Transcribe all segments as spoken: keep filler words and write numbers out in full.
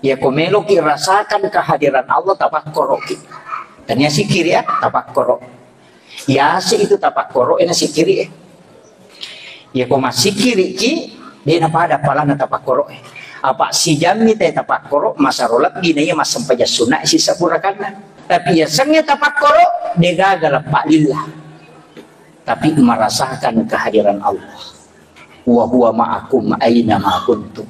Iyako meloki rasakan kehadiran Allah, tapakkoroki. Tania sikiri, ya, tapakkoro. Yase itu tapakkoro, ena sikiri, eh. Iyako massikiriki, de napada palana tapakkoro, eh. Apa sijammi te tapakkoro, masaro lebbi na iya massempajang sunna sisa purakanna. Tapi yasengnge tapakkoro, de gaga leppa lillah. Tapi merasakan kehadiran Allah. Wa huwa ma'akum aina ma kuntum.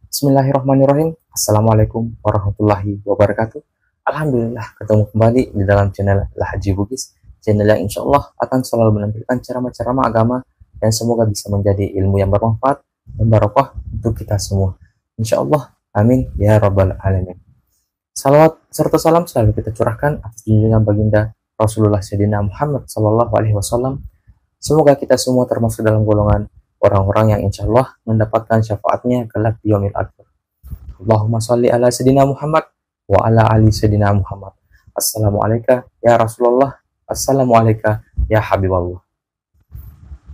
Bismillahirrahmanirrahim. Assalamualaikum warahmatullahi wabarakatuh. Alhamdulillah, ketemu kembali di dalam channel Al Haji Bugis, channel yang insya Allah akan selalu menampilkan ceramah-ceramah agama yang semoga bisa menjadi ilmu yang bermanfaat dan barokah untuk kita semua. Insya Allah, amin ya rabbal alamin. Salawat serta salam selalu kita curahkan atas junjungan baginda Rasulullah Sayyidina Muhammad sallallahu alaihi wasallam. Semoga kita semua termasuk dalam golongan orang-orang yang insya Allah mendapatkan syafaatnya kelak di yaumil akhir. Allahumma salli ala Sayyidina Muhammad wa ala ali Sayyidina Muhammad. Assalamualaikum ya Rasulullah. Assalamualaikum ya Habiballah.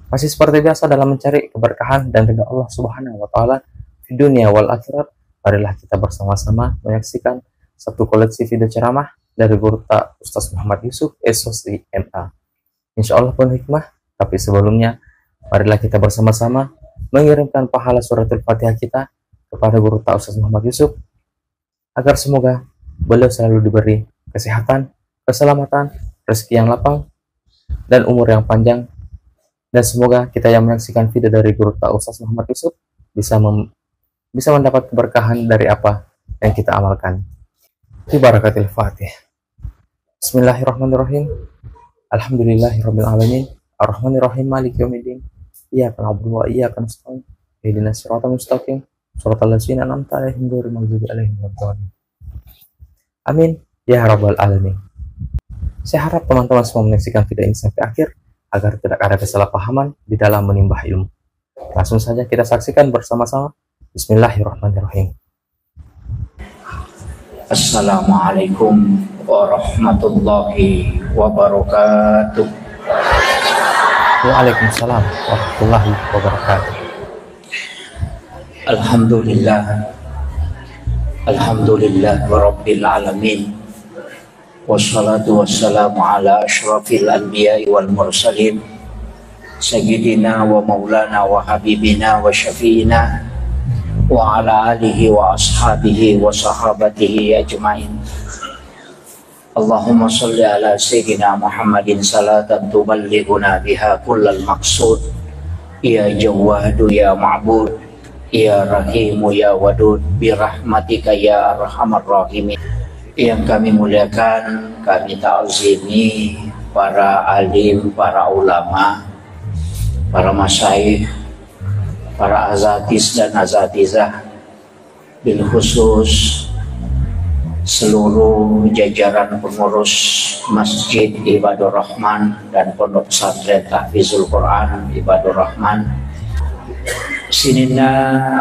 Masih seperti biasa dalam mencari keberkahan dan ridha Allah Subhanahu wa Ta'ala di dunia wal akhirat, marilah kita bersama-sama menyaksikan satu koleksi video ceramah dari Guru Ta Ustaz Muhammad Yusuf, S O C M A. Insya Allah penuh hikmah, tapi sebelumnya, marilah kita bersama-sama mengirimkan pahala suratul Fatihah kita kepada Guru Ta Ustaz Muhammad Yusuf, agar semoga beliau selalu diberi kesehatan, keselamatan, rezeki yang lapang, dan umur yang panjang. Dan semoga kita yang menyaksikan video dari Guru Ta Ustaz Muhammad Yusuf bisa mem- bisa mendapat keberkahan dari apa yang kita amalkan. Bi barakatil Fatih. Bismillahirrahmanirrahim. Alhamdulillahirabbil alamin. Arrahmanirrahim. Maliki yaumiddin. Iyyaka na'budu wa iyyaka nasta'in. Ihdinas siratal mustaqim. Siratal ladzina an'amta 'alaihim ghairil maghdubi 'alaihim waladdallin. Amin ya rabbal alamin. Saya harap teman-teman semua menyaksikan video ini sampai akhir agar tidak ada kesalahpahaman di dalam menimba ilmu. Langsung saja kita saksikan bersama-sama. Bismillahirrahmanirrahim. Assalamualaikum warahmatullahi wabarakatuh. Waalaikumsalam warahmatullahi wabarakatuh. Alhamdulillah. Alhamdulillah Rabbil Alamin. Wassalatu wassalamu ala asyrafil anbiya'i wal mursalin, Sayyidina wa maulana wa habibina wa syafi'ina wa ala alihi wa ashabihi wa sahabatihi ajma'in. Allahumma salli ala Sayyidina Muhammadin salatan tuballighuna biha kullal maqsud. Ya Jawwadu ya Ma'bud, ya Rahimu ya Wadud, birahmatika ya arhamar rahimin. Yang kami muliakan, kami ta'zimi para alim, para ulama, para masyayikh, para azatis dan azatizah, bil khusus seluruh jajaran pengurus Masjid Ibadur Rahman dan Pondok Pesantren Tahfizul Quran Ibadur Rahman. Sininna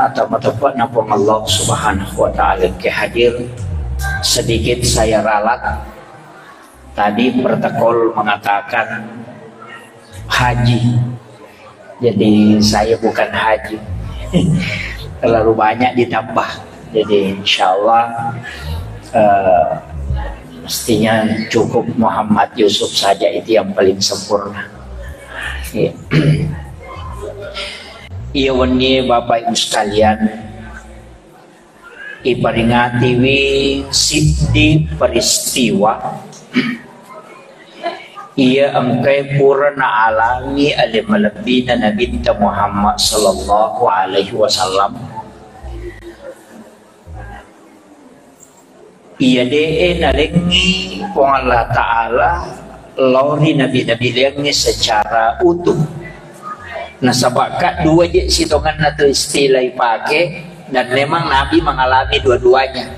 atau matepatna Puang Allah Subhanahu wa Ta'ala ke hadir. Sedikit saya ralat. Tadi protokol mengatakan haji. Jadi saya bukan haji. Terlalu banyak ditambah. Jadi insya Allah, eh, mestinya cukup Muhammad Yusuf saja itu yang paling sempurna. Iya. Iya wenni Bapak Ibu sekalian, iperingatiwi siddi peristiwa iya engkae pura naalami ale malebbina Nabitta Muhammad sallallahu alaihi wasallam. Iya de'e nalengngi Puang Allah Ta'ala lao ri nabi-nabi laingnge secara utuh. Nasaba ka dua je sitongenna tu istilah ipake, dan memang Nabi mengalami dua-duanya.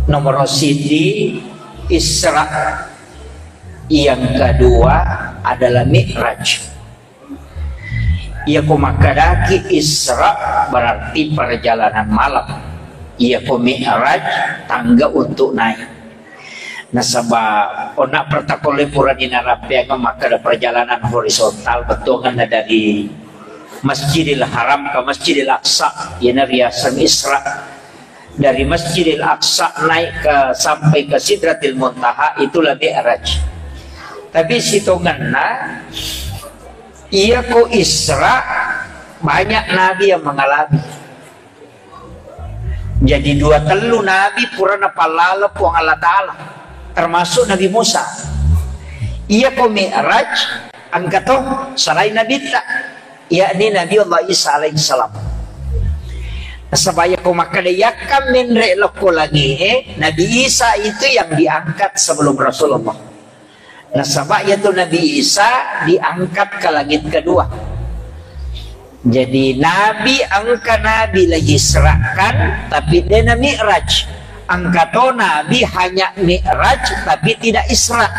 Nomor siji Isra, yang kedua adalah Mi'raj. Iyako makkedaki Isra berarti perjalanan malam. Iyako Mi'raj tangga untuk naik. Nasaba onna protokol purani narappeang makkeda perjalanan horizontal, bettuanna dari Masjidil Haram ke Masjidil Aqsa, iyana riaseng Isra. Dari Masjidil Aqsa naik ke, sampai ke Sidratil Muntaha, itulah Mi'raj. Tapi sitongenna, iya ko Isra, banyak nabi yang mengalami. Jadi dua tellu nabi pura napallaleng Puang Allah Ta'ala, termasuk Nabi Musa. Iya ko Mi'raj, engka to selain Nabitta, yakni Nabi Allah Isa alaihissalam. Nasaba iya ko makkeda yakka menre lokko langi'e, Nabi Isa itu yang diangkat sebelum Rasulullah. Nasaba iyatu Nabi Isa diangkat ke langit kedua. Jadi nabi, engka nabi la Isra'kan tapi de na Mi'raj. Engka to nabi hanya Mi'raj tapi tidak Isra.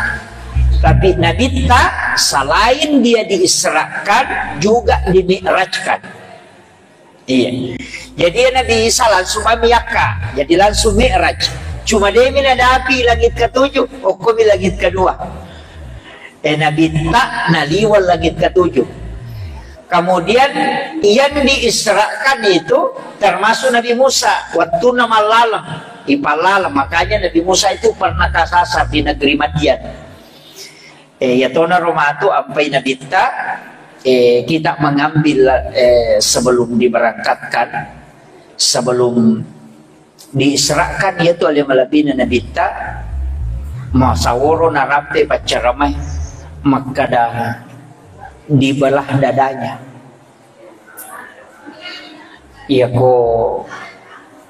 Tapi Nabitta selain dia diisrakan juga dimi'rajkan. Iya. Jadi ya Nabi Isa langsung mami yakka. Jadi langsung Mi'raj. Cuma demi nadapi langit ketujuh, okkomi langit kedua. Eh, Nabitta naliweng langit ketujuh. Kemudian yang diisrakan itu termasuk Nabi Musa. Waktu mallaleng, ipallaleng. Makanya Nabi Musa itu pernah kesasar di negeri Madian. Eh, ya tona romatu ampai Nabitta, eh, kita mengambil, eh, sebelum diberangkatkan, sebelum diisrakan, yaitu ale malebina Nabitta, masaworo narampe paccaramai, makkada dibelah dadanya. Iyako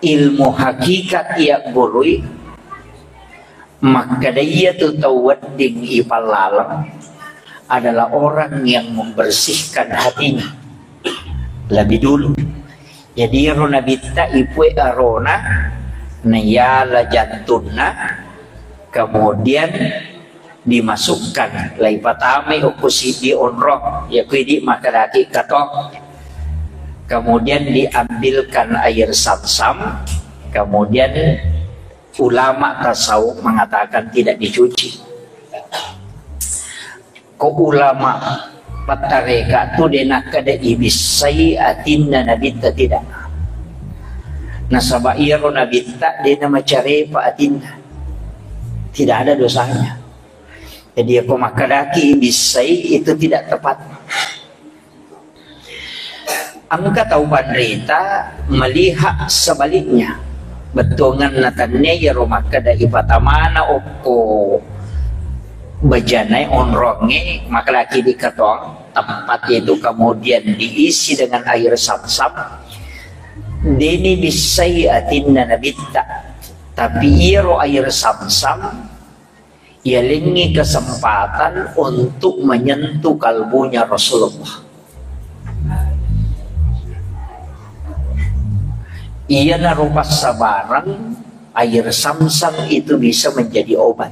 ilmu hakikat iya gurui, makkeda iyatu tau wedding ipallaleng adalah orang yang membersihkan hatinya lebih dulu. Jadi iyaro Nabitta ipue arona, naiyala jantunna, kemudian dimasukkan, laipatamai okko siddi onrong, yakko idi makkedaki katong. Kemudian diambilkan air samsam, kemudian ulama tasawuf mengatakan tidak dicuci. Ko ulama pattareka tu de nakkeda ibissai atinna Nabitta, tidak. Nasaba iyaro Nabitta de namacarepa atinna. Tidak ada dosanya. Jadi, ako makkedaki ibissai, itu tidak tepat. Engka tau panrita melihat sebaliknya. Bettuanganna tennia iyaro makkeda ipatamana okko bejanae, onrongnge, makkedaki idi katong, tempat itu kemudian diisi dengan air samsam. Deni bissai atinna Nabitta. Tapi iyaro air samsam yalengngi kesempatan untuk menyentuh kalbunya Rasulullah. Iyanaro passabareng air samsam itu bisa menjadi obat.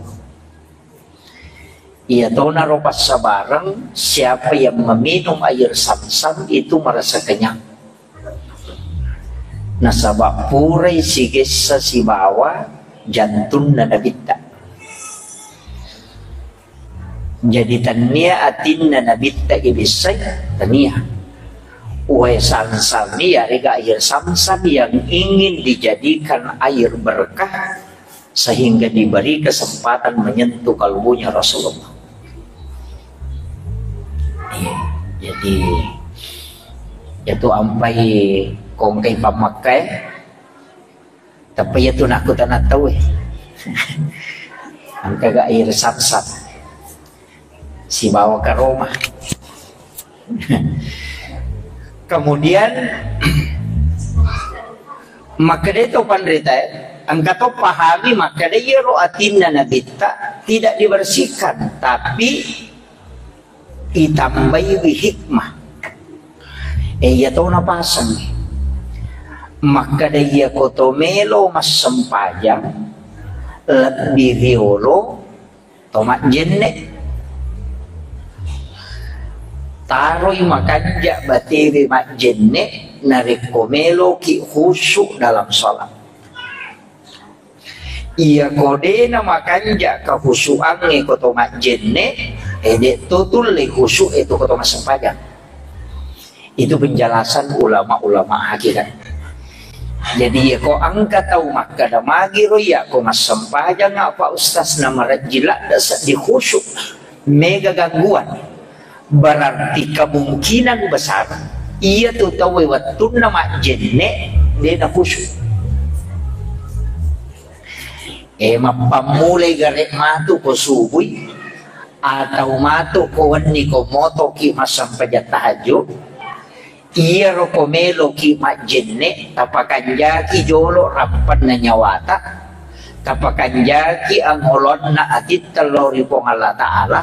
Iyatonaro passabareng, siapa yang meminum air samsam itu merasa kenyang. Nasaba purai sigessa sibawa jantunna Nabitta. Jadi, tennia atinna Nabitta ibissai, tennia. Wae samsam, yarega air samsam yang ingin dijadikan air berkah, sehingga diberi kesempatan menyentuh kalbunya Rasulullah. Iya, jadi, itu ampai kongkai pammakkai, tapi itu nakutana tau, eh. Engka ga air samsam sibawa karoma. Kemudian, makkeda to panrita, engka to pahami makkeda iyaro atinna Nabitta tidak dibersihkan, tapi itambaiwi hikmah. E, iya to napaseng. Makkeda iyako to melo massempajang, lebbi riolo to majjenne. Taroi makanja batewe majjenne narekko meloki khusyuk dalam sholat. Iyako dena makanja kahusyuangnge ko to majjenne, e, de to tulle khusyuk e to ko to massempajang. Itu penjelasan ulama-ulama hakikat. Jadi, iya ko engka tau makkeda, "Magi ro iya ko massempajang, Pak Ustaz, na marejji ladde seddi khusyuk, mega gangguan." Berarti kemungkinan besar iya tu tauwe wettunna majjenne de na khusyuk. Eh, mappammulai gare matu ko subui, atau matu ko wenni ko motoki massempajang tahajud, iyaro ko meloki majjenne, tapakanjaki jolo rappanna nyawata, tapakanjaki angolonna atitta lao ri Puang Allah Ta'ala,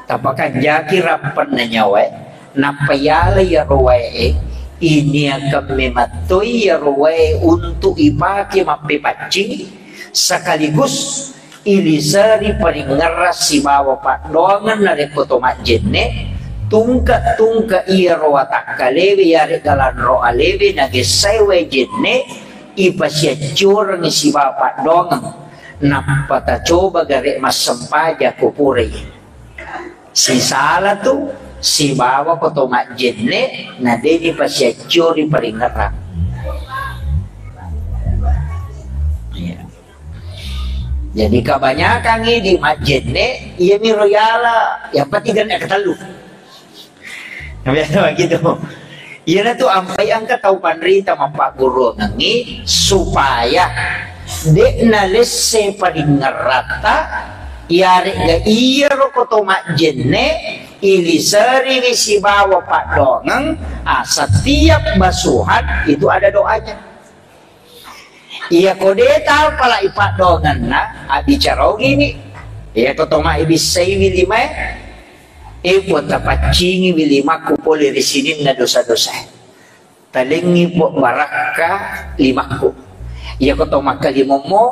tapakanjaki rappanna nyawae, nappa yala iyaro wae, iniakan memettoi iyaro wae untuk ipake mappepaccing, sekaligus iliseri paringerrang sibawa paddoangeng narekko to majjenne, tungke-tungke iyaro watakkalewe yarega lanro alewe nagessae wae jenne, ipasiaccorengngi sibawa paddoangeng, nappa tacoba gare massempajang ko purai. Sisala tu sibawa ko to majjenne na de dipasiaccori paringerrang. Iya. Jadi kebanyakan idi majjenne, iya miro yala, yang penting kan ketellu. Biasa begitu. Iyana tu ampai engka tau panrita mappagguruangengngi supaya de nalesse paringerratta, yarega iyaro ko to majjenne iliseriwi sibawa paddoangeng, ah, setiap basuhan itu ada doanya. Iya ko de tau pala ipaddoangenna, abbicara ogini. Iya ko to maibissaiwi limae, eh, Puang, tapaccingiwi limakku pole ri sininna dosa-dosae. Talengngi, Puang, barakka limakku. Iya ko to makkalimommo,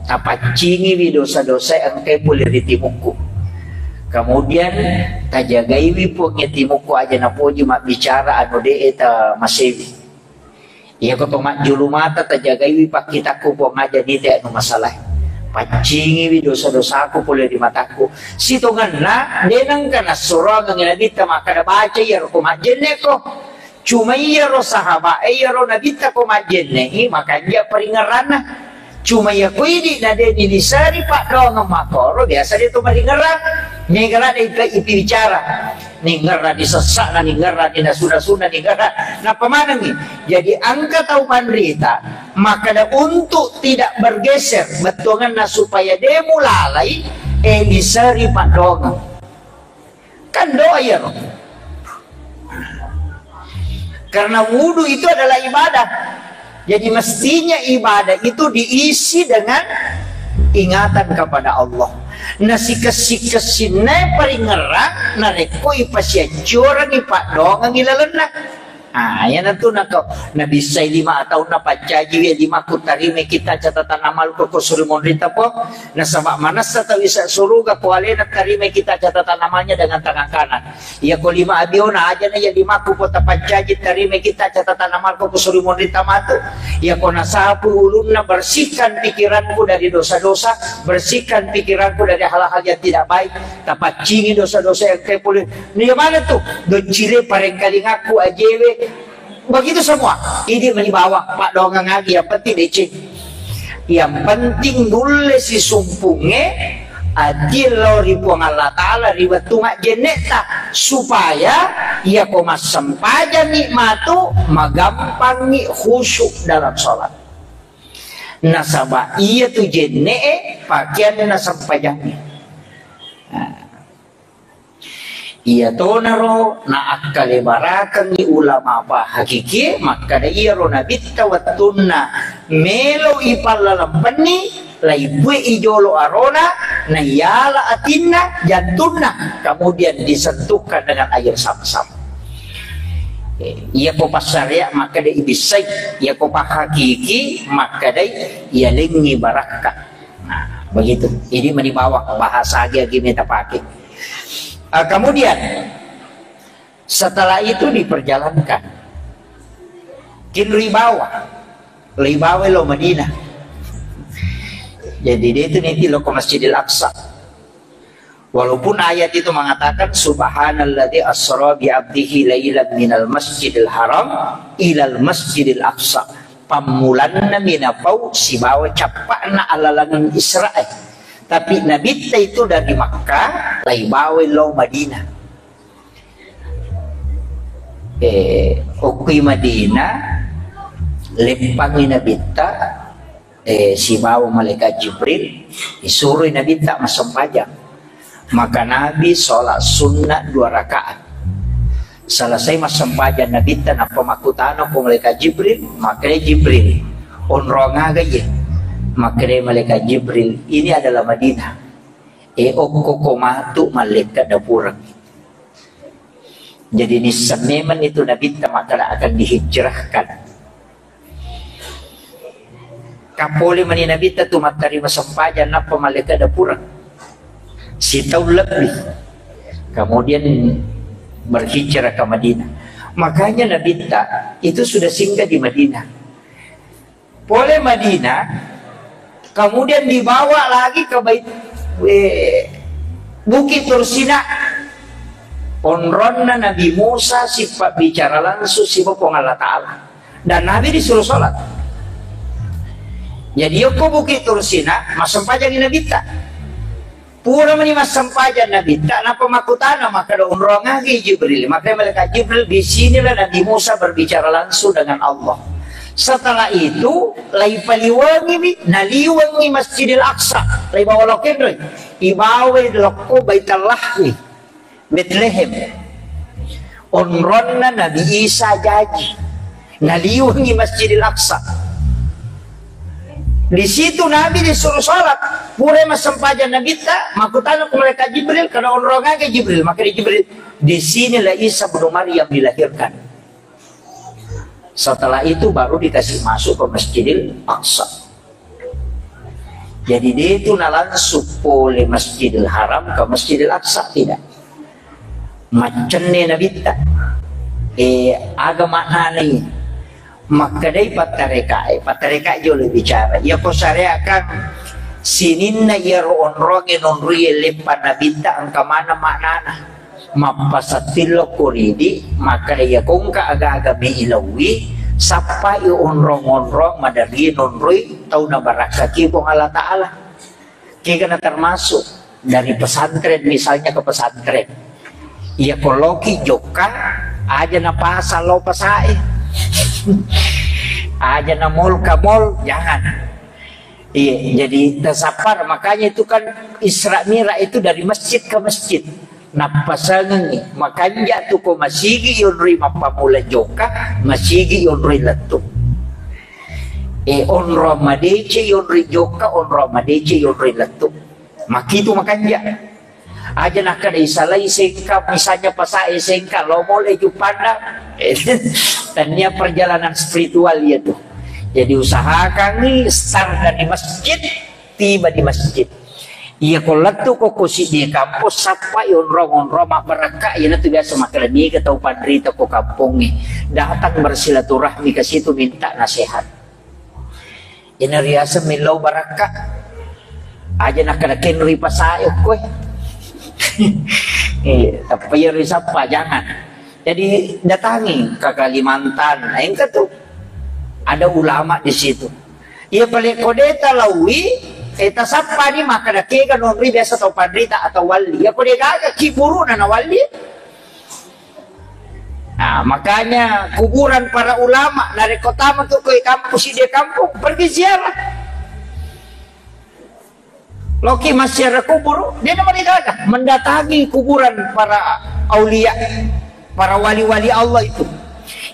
tapaccingiwi dosa-dosae engkae pole ri timukku. Kemudian tajagaiwi, Puang, iya timukku aja napoji mabbicara anu de e tamasewi. Iya ko to majjulu mata, tajagaiwi pakkitakku, Puang, aja nite anu masalae. Paccingiwi dosa-dosaku pole ri matakku. Sitongenna de nengka nassoroangengngi Nabitta makkeda, baca iyaro ko majjenne ko. Cuma iyaro sahabat e, iyaro Nabitta ko majjenne i, makanja paringerranna. Cuma iya ko idi na de niliseri paddoangeng makkoro, biasa de to maringerrang. Mega ladde ipi-, ipibicara. Ningerrani sessana, ningerrani nasu-nasuna, ningerra. Nappa manengngi. Jadi engka tau panrita makkeda untuk tidak bergeser bettuangenna supaya de mulalai, eh, liseri paddoangeng. Kan doa iyaro. Karena wudu itu adalah ibadah. Jadi mestinya ibadah itu diisi dengan ingatan kepada Allah. Nasikessi-kessinna paringerrang narekko ipasiaccorengngi paddoangengngi lalenna. Ah, iyanatu nako nabissai lima taunna paccajiwi limakku, tarimai kitta catatan amalku ko suri monrita, Puang. Nasaba manessa tau isa suruga ko alena tarimai kitta catatan amalnya dengan tangan kanan. Iya ko lima abiona, ajana iya limakku, Puang, tapaccaji, tarimai kitta catatan amalku ko suri monrita matu. Iya ko nasapu ulunna, bersihkan pikiranku dari dosa-dosa, bersihkan pikiranku dari hal-hal yang tidak baik. Tapaccingi dosa-dosa yang engkae pole. Iya mana tu? Doccile, parengkalingaku, ajewe. Begitu semua. Idi meni bawang, paddoangeng agi, yang penting deceng. Yang penting nulle sisumpungnge ati lao ri Puang Allah Ta'ala ri wettu majjennetta, supaya iya ko massempajangngi matu, magampangngi khusyuk dalam sholat. Nasaba iya tu jenne e pakeanna sempajangnge. Nah. Iyatonaro naakkale barakengngi ulama pahakikie makkeda iyaro nabitta wettunna melo ipallalempenni, laipuei jolo arona, naiyala atinna, jantunna, kemudian disentuhkan dengan air zam-zam. Eh, iya ko passarea makkeda ibissai, iya ko pahakiki makkedai iyalengngi barakka. Nah, begitu. Jadi meni bawang bahasa agi-agi meta pakai. Ah, kemudian setelah itu diperjalankan. Kin ribawa. Ribawa lo Madinah. Jadi dia itu nanti lo ke Masjidil Aqsa. Walaupun ayat itu mengatakan, "Subhanalladzi asra bi abdihi lailan minal masjidil haram ilal masjidil aqsa." Pammulanna mi napau sibawa cappa'na alalangeng Isra'e. Tapi Nabitta itu dari Makkah, laibawai lao Madinah. Eh, okkoi Madinah, leppangngi Nabitta, eh, sibawa malaikat Jibril, isuroi Nabitta massempajang. Maka Nabi sholat sunnah dua rakaat. Selesai massempajang Nabitta, nappa makkutana ko malaikat Jibril, makkeda Jibril, "Onrong aga iye?" Makkeda malaikat Jibril, "Ini adalah Madinah. E, okko ko matu mallekka dapureng." Jadi nisseng memang itu Nabitta makkeda akan dihijrahkan. Kapole mani Nabitta tu mattarima sempajang nappa mallekka dapureng. Sitaung lebbi. Kemudian berhijrah ke Madinah. Makanya Nabitta itu sudah singgah di Madinah. Pole Madinah, kemudian dibawa lagi ke Bait-, eh, Bukit Tursina. Onronna Nabi Musa sipabbicara langsung siba Puang Allah Ta'ala. Dan Nabi disuruh sholat. Jadi, yokko Bukit Tursina, massempajangi Nabitta. Pura mani massempajang Nabitta, nappa makkutana, makkeda, "Onrong agi Jibril?" Maka malaikat Jibril, "Di sinilah Nabi Musa berbicara langsung dengan Allah." Setelah itu, laipaliwengiwi, naliwengi Masjidil Aqsa, laibawa lokko enroi, ibawai lokko Baitul Lahmi, Betlehem. Onronna Nabi Isa jaji. Naliwengi Masjidil Aqsa. Di situ Nabi disuruh sholat. Pura massempajang Nabitta, makkutana ko malaikat Jibril, "Kada onrong aga Jibril?" Maka di Jibril, "Di sinilah Isa bin Maryam dilahirkan." Setelah itu baru dikasih masuk ke Masjidil Aqsa. Jadi, de tu nalangsung pole Masjidil Haram ke Masjidil Aqsa, tidak. Maccenne Nabitta. Eh, aga maknana iye? Makkedai pattarekae, pattarekae jolo bicara. Iya ko syariat kan sininna iyaro onronge nonrie leppa Nabitta engka maneng maknana. Mappasettillo ko ridi, makkeda, "Iya ko engka aga-aga me ilauwi, sappai onrong-onrong maderri nonroi tau nabarakkaki Puang Allah Ta'ala." Kegana termasuk dari pesantren, misalnya ke pesantren. Iya ko loki jokka, aja na pasang lo pasae. Aja na mall ka mall, jangan. Iya, jadi tasappar. Makanya itu kan Isra Mi'raj itu dari masjid ke masjid. Nappasengengi, makanja tu ko masigi yonroi mappamula jokka, masigi yonroi lettu. E, onrong madece yonroi jokka, onrong madece yonroi lettu. Makitu makanja. Aja nakkeda isalai sengka, misalnya pasae sengka, lo mole Juppandang. Tania perjalanan spiritual iya tu. Jadi usahakangi start dari masjid, tiba di masjid. Iya ko lettu ko, ko siddi kampong, sappai onrong-onrong mabbarakka, iyanatu biasa makkeda niga tau panrita ko kampongnge datang bersilaturahmi ke situ minta nasihat. Ina riaseng millau barakka. Aja nakkeda kenri pasae okkoe. Eh, tapi iya risappa, jangan. Jadi datangi ke Kalimantan, engka tu ada ulama di situ. Iya pale ko de talaui, eh, tasappani makkeda kega nonri biasa tau panrita atau wali. Iya ko de gaga kiburuna na wali. Nah, makanya kuburan para ulama, narekko tama tu koi kampung, siddi kampung, pergi ziarah. Loki massiara kuburu, de na marigaga mendatangi kuburan para aulia, para wali-wali Allah itu.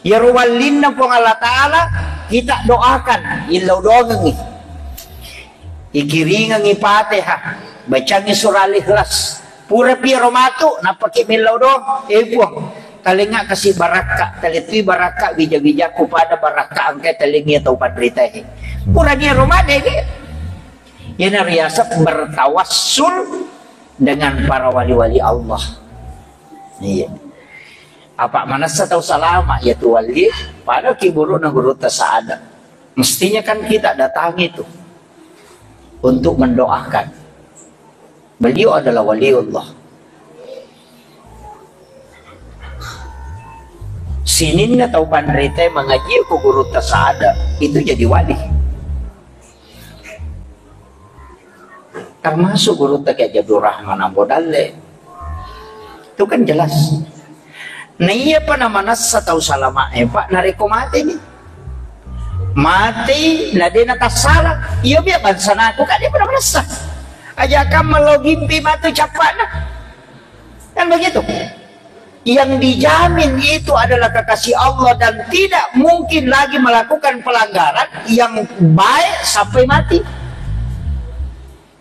Iyaro wallinna Puang Allah Ta'ala kita doakan, illau doangengi. Ikiringengi Fatihah, bacangi surah Al-Ikhlas. Pura piaro matu, nappaki millau doang, eh Puang, talengnga kasi barakka, talettui barakka wija-wijakku pada barakka engkai talengngi tau panritae. Pura niaro madege. Iyana riaseng bertawassul dengan para wali-wali Allah. Iya. Apa manessa tau salama ya tu wali, pada kiburuna gurutta saada. Mestinya kan kita datangi itu untuk mendoakan. Beliau adalah waliullah. Sininna tau panrita mangaji ko gurutta Sa'ada, itu jadi wali. Termasuk gurutta Kiai Haji Abdul Rahman Ambo Dalle. Itu kan jelas. Nah, iya pa namanessa tau salama e, Pak, narekko mate ni. Mate na de natassala. Iya biar bangsa naku, kan dia pernah manessa. Aja kamu lo gimpi matu capana. Kan begitu. Yang dijamin itu adalah kekasih Allah dan tidak mungkin lagi melakukan pelanggaran yang baik sampai mati.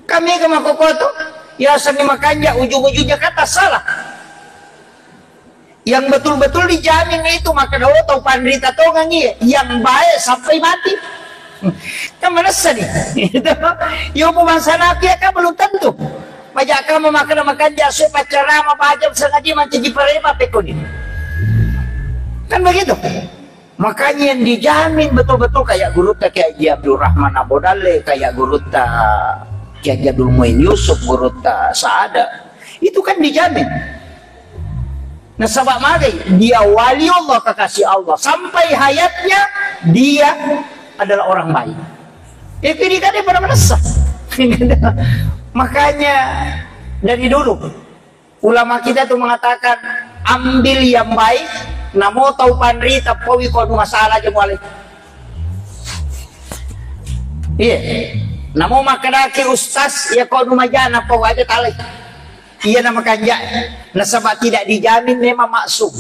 Kami ke makokoto, ya seni makanja ujung-ujungnya kata salah. Yang betul-betul dijamin itu maka do tau panrita tongang iya, yang baik sampai mati. Kan manessa nih. Itu. Yo, bu bangsa naku ya kan belum tentu. Majak kamu makan makan jasu pacarama pajam sengaja mancaji parema pekoni. Kan begitu. Makanya yang dijamin betul-betul kayak gurutta Kiai Haji Abdul Rahman Abu Dalle, kayak gurutta Kiai Haji Abdul Muin Yusuf, gurutta Saada. Itu kan dijamin. Nasaba magai, dia wali Allah, kekasih Allah. Sampai hayatnya, dia adalah orang baik. Itu ini kan dia pada merasa. Makanya, dari dulu, ulama kita tuh mengatakan, ambil yang baik, namo tau panrita, pawi ko masalah aja mulai. Iya. Namo makkedaki ustaz, ya ko majana, pawi aja talai. Iya nama kanja. Nasaba tidak dijamin memang maksum.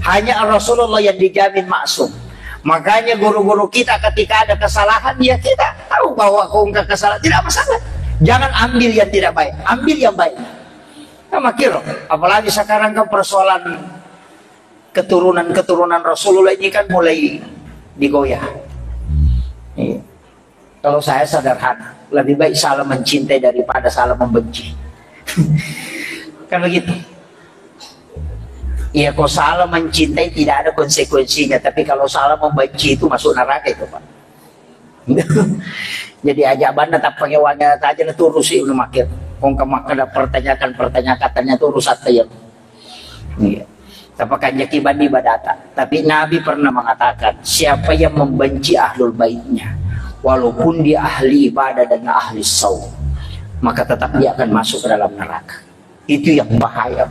Hanya Rasulullah yang dijamin maksum. Makanya guru-guru kita ketika ada kesalahan, ya kita tahu bahwa kau enggak kesalahan, tidak masalah. Jangan ambil yang tidak baik, ambil yang baik. Nah, makiro, apalagi sekarang kan persoalan keturunan-keturunan Rasulullah ini kan mulai digoyah. Iya. Kalau saya sederhana, lebih baik salah mencintai daripada salah membenci. Kan begitu. Iya, kok salah mencintai tidak ada konsekuensinya, tapi kalau salah membenci itu masuk neraka itu, Pak. Jadi aja banda tappa nyawana aja na turusi unu makkeda. Kong ka makkeda pertanyakan, pertanyakan tanya turus atta ya. Iya. Tapakanjaki bani badata. Tapi Nabi pernah mengatakan, siapa yang membenci ahlul baitnya, walaupun dia ahli ibadah dan ahli saum, maka tetap dia akan masuk ke dalam neraka. Itu yang bahaya.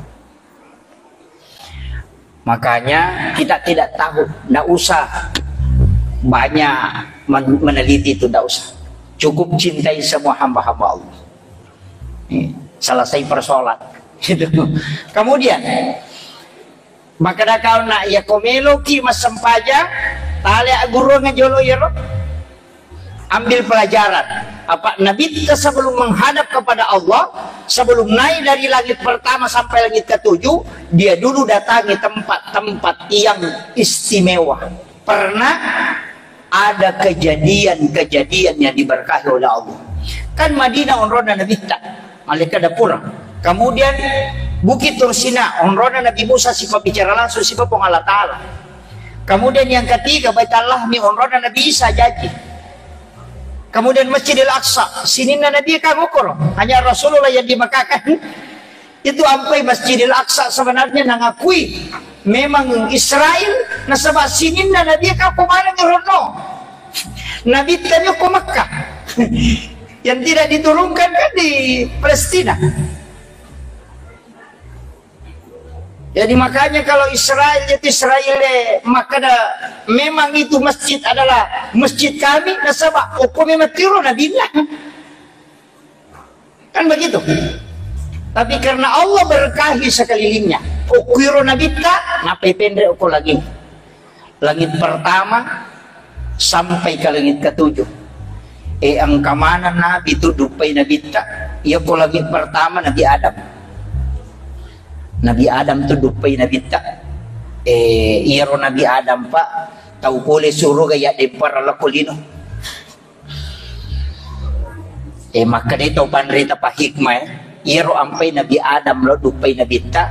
Makanya kita tidak tahu, ndak usah banyak men-, meneliti itu, ndak usah. Cukup cintai semua hamba-hamba Allah. Nih, selesai persoalan. Gitu. Kemudian, makkeda kau nak, ya ko meloki massempajang, tale agguruang jolo iyaro. Ambil pelajaran. Apa Nabitta sebelum menghadap kepada Allah, sebelum naik dari langit pertama sampai langit ketujuh, dia dulu datangi tempat-tempat yang istimewa. Pernah ada kejadian-kejadian yang diberkahi oleh Allah. Kan Madinah onronna Nabitta, malaikat dapura. Kemudian Bukit Tursina, onronna Nabi Musa, sipabbicara langsung sipa Puang Allah Ta'ala. Kemudian yang ketiga, Baitul Lahmi, onronna Nabi Isa jaji. Kemudian Masjidil Aqsa, sininna Nabi kan okoro. Hanya Rasulullah yang di Mekah kan. Itu ampai Masjidil Aqsa sebenarnya nangakui memang Israel, nasaba sininna Nabi kan ko mana ronno. Nabi tadi ko Mekah. Yang tidak diturunkan kan di Palestina. Jadi makanya kalau Israel itu Israel, eh, maka da, memang itu masjid adalah masjid kami, nasaba okko memang tiro Nabi. Kan begitu. Tapi karena Allah berkahi sekelilingnya, okko iro Nabitta, napai penre okko lagi. Langit pertama sampai ke langit ketujuh. Eh, engka maneng Nabi tu duppai Nabitta. Iya ko langit pertama Nabi Adam. Nabi Adam tu duppai Nabitta. Eh, iyaro Nabi Adam, Pak, tau pole suruga ya dempara lako lino. Eh, makkedai tau panrita pa hikmah, eh. Iyaro ampai Nabi Adam lo duppai Nabitta,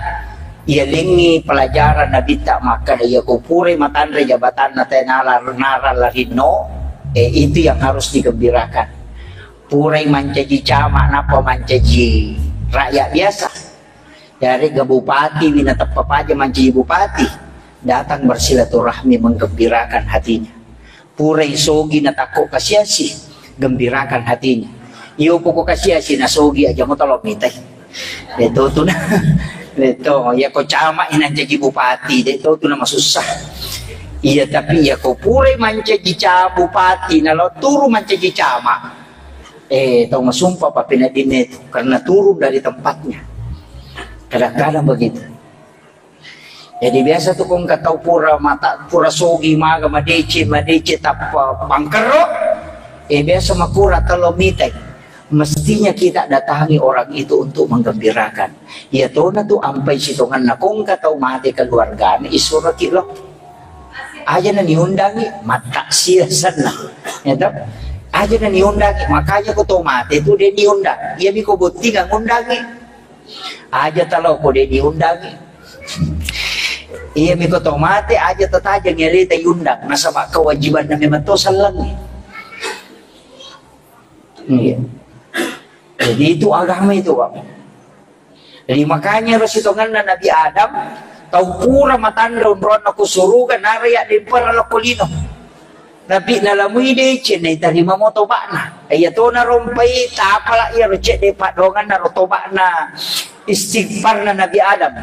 iyalengngi pelajaran Nabitta makkeda, iya ko purai matanre jabatanna tena lar-, nara larinno, eh, itu yang harus digembirakan. Purai mancaji camat, nappa mancaji rakyat biasa. Yarega bupati wi nateppa paja mancaji bupati. Datang bersilaturahmi, menggembirakan hatinya. Purai sogi natakko kasiasi, gembirakan hatinya. Iyo poko kasiasi nasogi aja mo talo mitai. Deto tu na. Deto, ya ko camak ina jadi bupati, deto tu na masussa. Iya, tapi ya ko purai mancaji ca-, bupati, nalo turu mancaji camak. Eh, tau masumpa pa pina dinne tu, karena turun dari tempatnya. Kadang-kadang begitu. Jadi biasa tu ko engka tau pura mata, pura sogi maga, madeceng, madeceng tappa bangkerro, eh, biasa makura talo mitai. Mestinya kita datangi orang itu untuk menggembirakan. Iya tona tu ampai sitonganna ko engka tau mate keluargana, isuraki lo. Aja na niundangi, mataksia senna. Ya toh? Aja na niundangi, makanya ko tau mate tu de niundang. Iya mi ko botting ngundangi. Aja talo ko de diundangi. Iya mi ko to mate aja tatajeng aleta iundang. Nasaba kewajibanna memang to sellengi. Iya. Jadi itu agama itu, Pak. Jadi makanya ro sitonganna Nabi Adam, tau pura matanre onronna ku suruga, nara ya dempara lokko lino. Tapi nalamui deceng naitarima mo toba'na. Iya to narompai tapala iya ro cedde padonganna ro toba'na istighfarna Nabi Adam.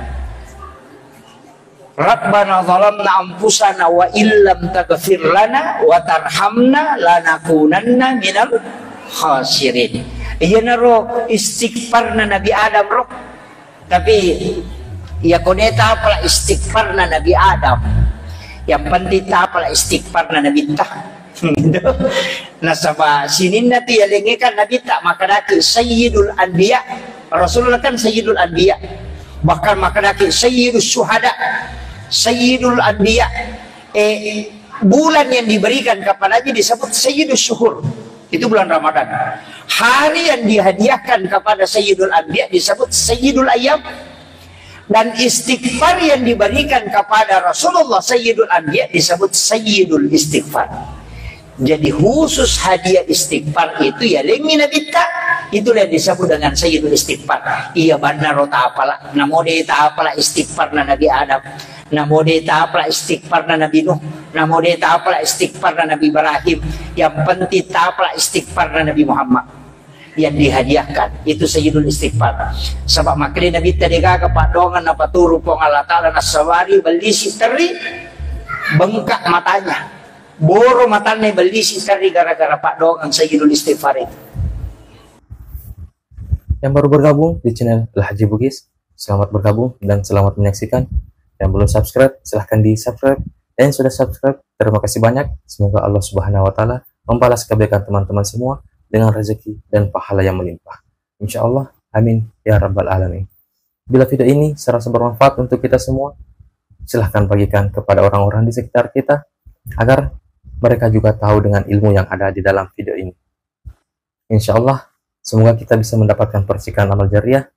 Rabbana zalamna anfusana wa illam taghfir lana wa tarhamna lanakunanna minal khasirin. Iyanaro istighfarna Nabi Adam ro. Tapi iya ko de tapala istighfarna Nabi Adam, yang penting tapala istighfarna Nabi ta. Gitu. Nasaba sininna tu yalengnge kan Nabi ta makadaki Sayyidul Anbiya. Rasulullah kan Sayyidul Anbiya. Bahkan makadaki Sayyidus Syuhada, Sayyidul Anbiya. Eh, bulan yang diberikan kepadanya disebut Sayyidus Syuhur. Itu bulan Ramadan. Hari yang dihadiahkan kepada Sayyidul Anbiya disebut Sayyidul Ayyam. Dan istighfar yang diberikan kepada Rasulullah Sayyidul Anbiya disebut Sayyidul Istighfar. Jadi khusus hadiah istighfar itu ya lengi Nabi ta, itulah yang disebut dengan Sayyidul Istighfar. Iya banna ro tapala, namo de tapala istighfar na Nabi Adam. Namo de tapala istighfarna Nabi Nuh, namo de tapala istighfarna Nabi Ibrahim, yang penting tapala istighfarna Nabi Muhammad yang dihadiahkan, itu Sayyidul Istighfar. Sebab makanya Nabi tadi gaga padongan napaturu Puang Allah Ta'ala nasawari bellisi teri bengkak matanya. Boro matanna bellisi teri gara-gara padongan Sayyidul Istighfar itu. Yang baru bergabung di channel Al Haji Bugis, selamat bergabung dan selamat menyaksikan. Yang belum subscribe, silahkan di-subscribe. Dan yang sudah subscribe, terima kasih banyak. Semoga Allah Subhanahu wa Ta'ala membalas kebaikan teman-teman semua dengan rezeki dan pahala yang melimpah. Insya Allah. Amin ya Rabbal Alamin. Bila video ini serasa bermanfaat untuk kita semua, silahkan bagikan kepada orang-orang di sekitar kita agar mereka juga tahu dengan ilmu yang ada di dalam video ini. Insya Allah, semoga kita bisa mendapatkan percikan amal jariah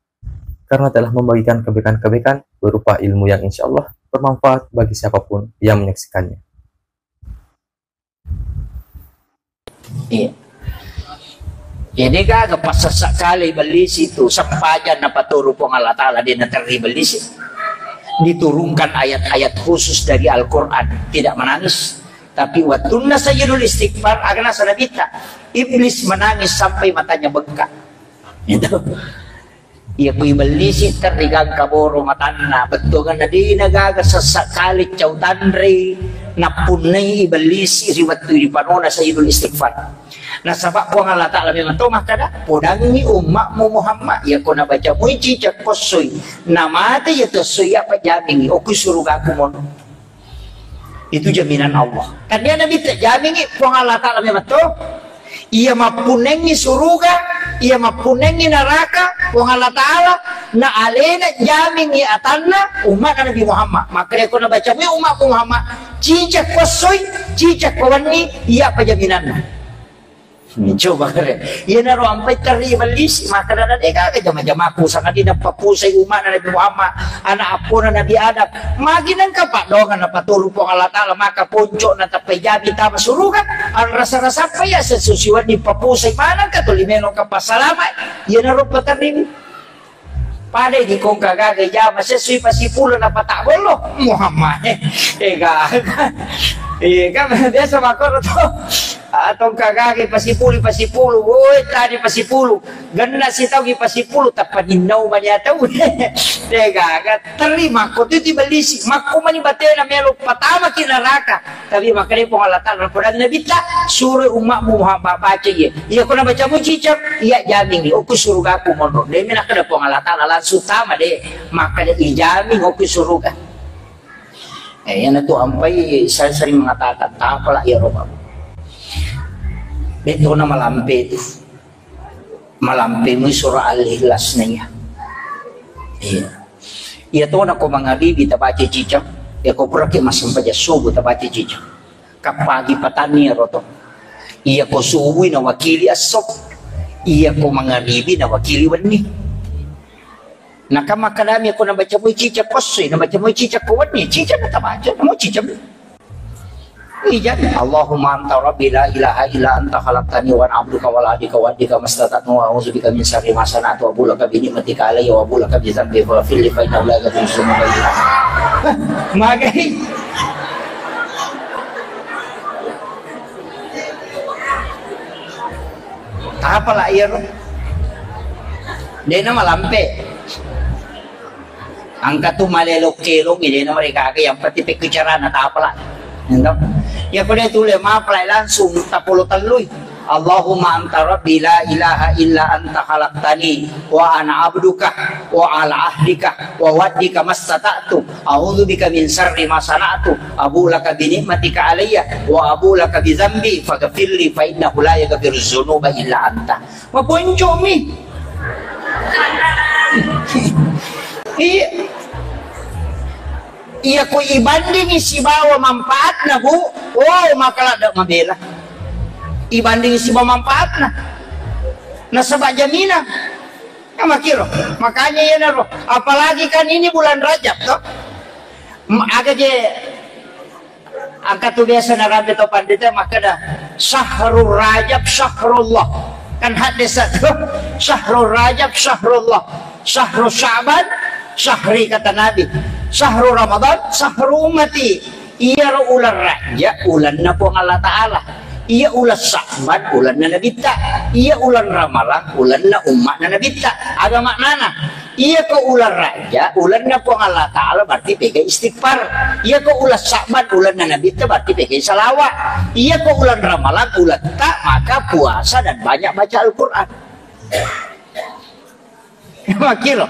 karena telah membagikan kebaikan-kebaikan berupa ilmu yang insya Allah bermanfaat bagi siapapun yang menyaksikannya. Iya. Jadi gaga passakkali bellisi tu sempajang napaturu Puang Allah Ta'ala de naterri bellisi. Diturunkan ayat-ayat khusus dari Al-Quran, tidak menangis. Tapi wattunna Sayyidul Istighfar, agana sanabita, iblis menangis sampai matanya bengkak. Itu. Iya kui bellisi terri gangka boro matanna, bettuanna de nagaga sessakkali cau tanrei nappunnai bellisi ri wettu ripanona Sayyidul Istighfar. Nasaba Puang Allah Ta'ala memang to makkada, podangi ummatmu Muhammad, iya ko nabaca mui cicak kossoi, namate iya tossoi apa jamingi, okui surugaku mono. Itu jaminan Allah. Kan dia Nabi tak jamingi Puang Allah Ta'ala memang to. Iya mappunnengi suruga, iya mappunnengi neraka, Puang Allah Ta'ala, na alena jamingi atanna umat Nabi Muhammad. Maka dia ko nabaca mui umat Muhammad, cicak kossoi, cicak kowanni, iya apa jaminanna? Coba kare. Iyanaro ampai terri bellisi, maka dana de gaga jama-jamaku, sangadinna papusai umat Nabi Muhammad, anak appona Nabi Adam. Magi nengka padongan napaturu Puang Allah Ta'ala, maka ponco na tappai jabi tama suruga, anrasa-rasa apa ya sesusiwan di papusai manang ka tuli melo ka pasalama, iyanaro paterri. Pada di kongka gaga jama sessui pasipulu na pata bollo. Muhammad. Eh, eh, gaga. Iya, kan biasa makkoro to. Ah, tongka gaga pasipulu, pasipulu. Woi, tadi pasipulu. Genna sitau ki pasipulu, tappa ninnau mani atau. Eh, gaga. Terima ko tu ti bellisi. Makko mani batena melo patama ki neraka. Tapi makkeda Puang Allah Ta'ala, napodangi Nabitta, suroi ummatmu Muhammad baca iya. Iya ko nabacamu cicak, iya jamingi, okko surugaku monro. Demi nakkeda Puang Allah Ta'ala langsung tama de, makkeda ijamin okko suruga. Eh, iyana tu ampai saya sering mengatakan, tapala iya roba. Betona malampe itu. Malampe mui surah Al-Ikhlas na iya. Iya. Iya to nako mangaribi tabaca cicak, iya ko puraki massempajang subuh tabaca cicak. Kappagi patanni iyaro to. Iya ko subui nawakili esso. Iya ko mangaribi nawakili wenni. Naka makkadami ko nabaca mui cicak ko essoi, nabaca mui cicak ko wenni, cicak na tabaca, namo cicak. Ijan, Allahumma anta rabbi la ilaha illa anta khalaqtani wa ana abduka wa ana ala ahdika wa wa'dika mastata'tu wa a'udzu bika min syarri ma sana'tu abu'u laka bi ni'matika alayya wa abu'u laka bi dzambi faghfirli fa innahu la yaghfiru dzunuba illa anta. Magai. Tapala iyaro. Dena malampe. Engka tu malelo kelong, dena mereka aga, yang penting pekku carana tapala. Ento. Iya ko de tule mapalai langsung tapolo tellui. Allahumma anta rabbi la ilaha illa anta khalaqtani wa ana abduka wa ala ahdika wa wa'dika mastata'tu a'udzu bika min syarri ma sana'tu abu'u laka bi ni'matika alayya wa abu'u laka bi dzambi faghfirli fa innahu la yaghfiru dzunuba illa anta. Maponcomi. Iya. Iya ko ibandingi sibawa manfaatna, Bu. Oh, maka ladda mabela. Ibandingi sibawa manfaatna. Nasaba jaminan. Ya, makiro. Makanya iyanaro. Apalagi kan ini bulan Rajab, toh. M-, aga je Engka tu biasa narampe to pandita makkeda, "Syahrul Rajab syahrullah." Kan hadis tu, "Syahrul Rajab syahrullah, syahru Sya'ban syahri," kata Nabi. "Syahru Ramadan syahru ummati." Iyaro uleng Rajab ulenna Puang Allah Ta'ala. Iya uleng Sya'ban ulenna Nabitta. Iya uleng Ramalang ulenna ummatna Nabitta. Aga maknana? Iya ko uleng Raja, ulenna Puang Allah Ta'ala berarti pega istighfar. Iya ko uleng Sya'ban, ulenna Nabitta berarti pega salawat. Iya ko uleng Ramalang, uletta, maka puasa dan banyak baca Al-Quran. Makiro.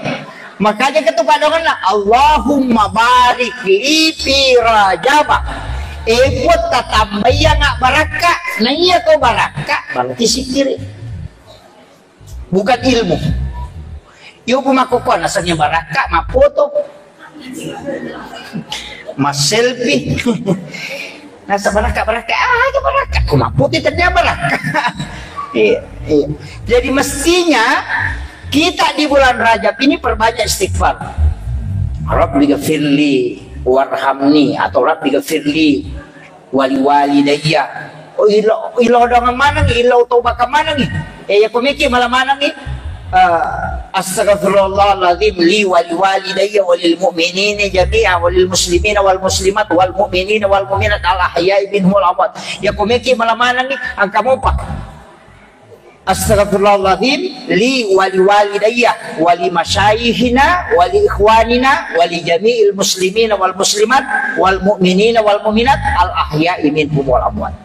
Makanya ketu padonganna, "Allahumma barik li fi Rajaba." Eh, Puang, tatambai yang barakka. Nah, iya ko barakka, berarti sikiri. Bukan ilmu. Yo, bu makkokkoe nasengnge barakka, mappoto, masselfie. Nasa barakka, barakka, ah, aja barakka. Ko mappoto tennia barakka. Iya, iya. Jadi mestinya kita di bulan Rajab ini perbanyak istighfar. Rabbi ghafirli warhamni atau Rabbi ghafirli wali-wali daiya. Oh, ilo, ilo dongeng maneng, ilo toba maneng. Eh, ya komiki malah maneng. Eh, astagfirullahaladzim li wali-wali daiya walil mu'minina jami'a walil muslimina wal muslimat wal mu'minina wal mu'minat al ahya'i minhum wal amwat. Ya komiki malah maneng, angka mopa. Astagfirullahaladzim li wali walidayya wali masyayikhina wali ikhwanina wali jami'il muslimina wal muslimat wal mu'minina wal mu'minat al ahya'i minhum wal amwat.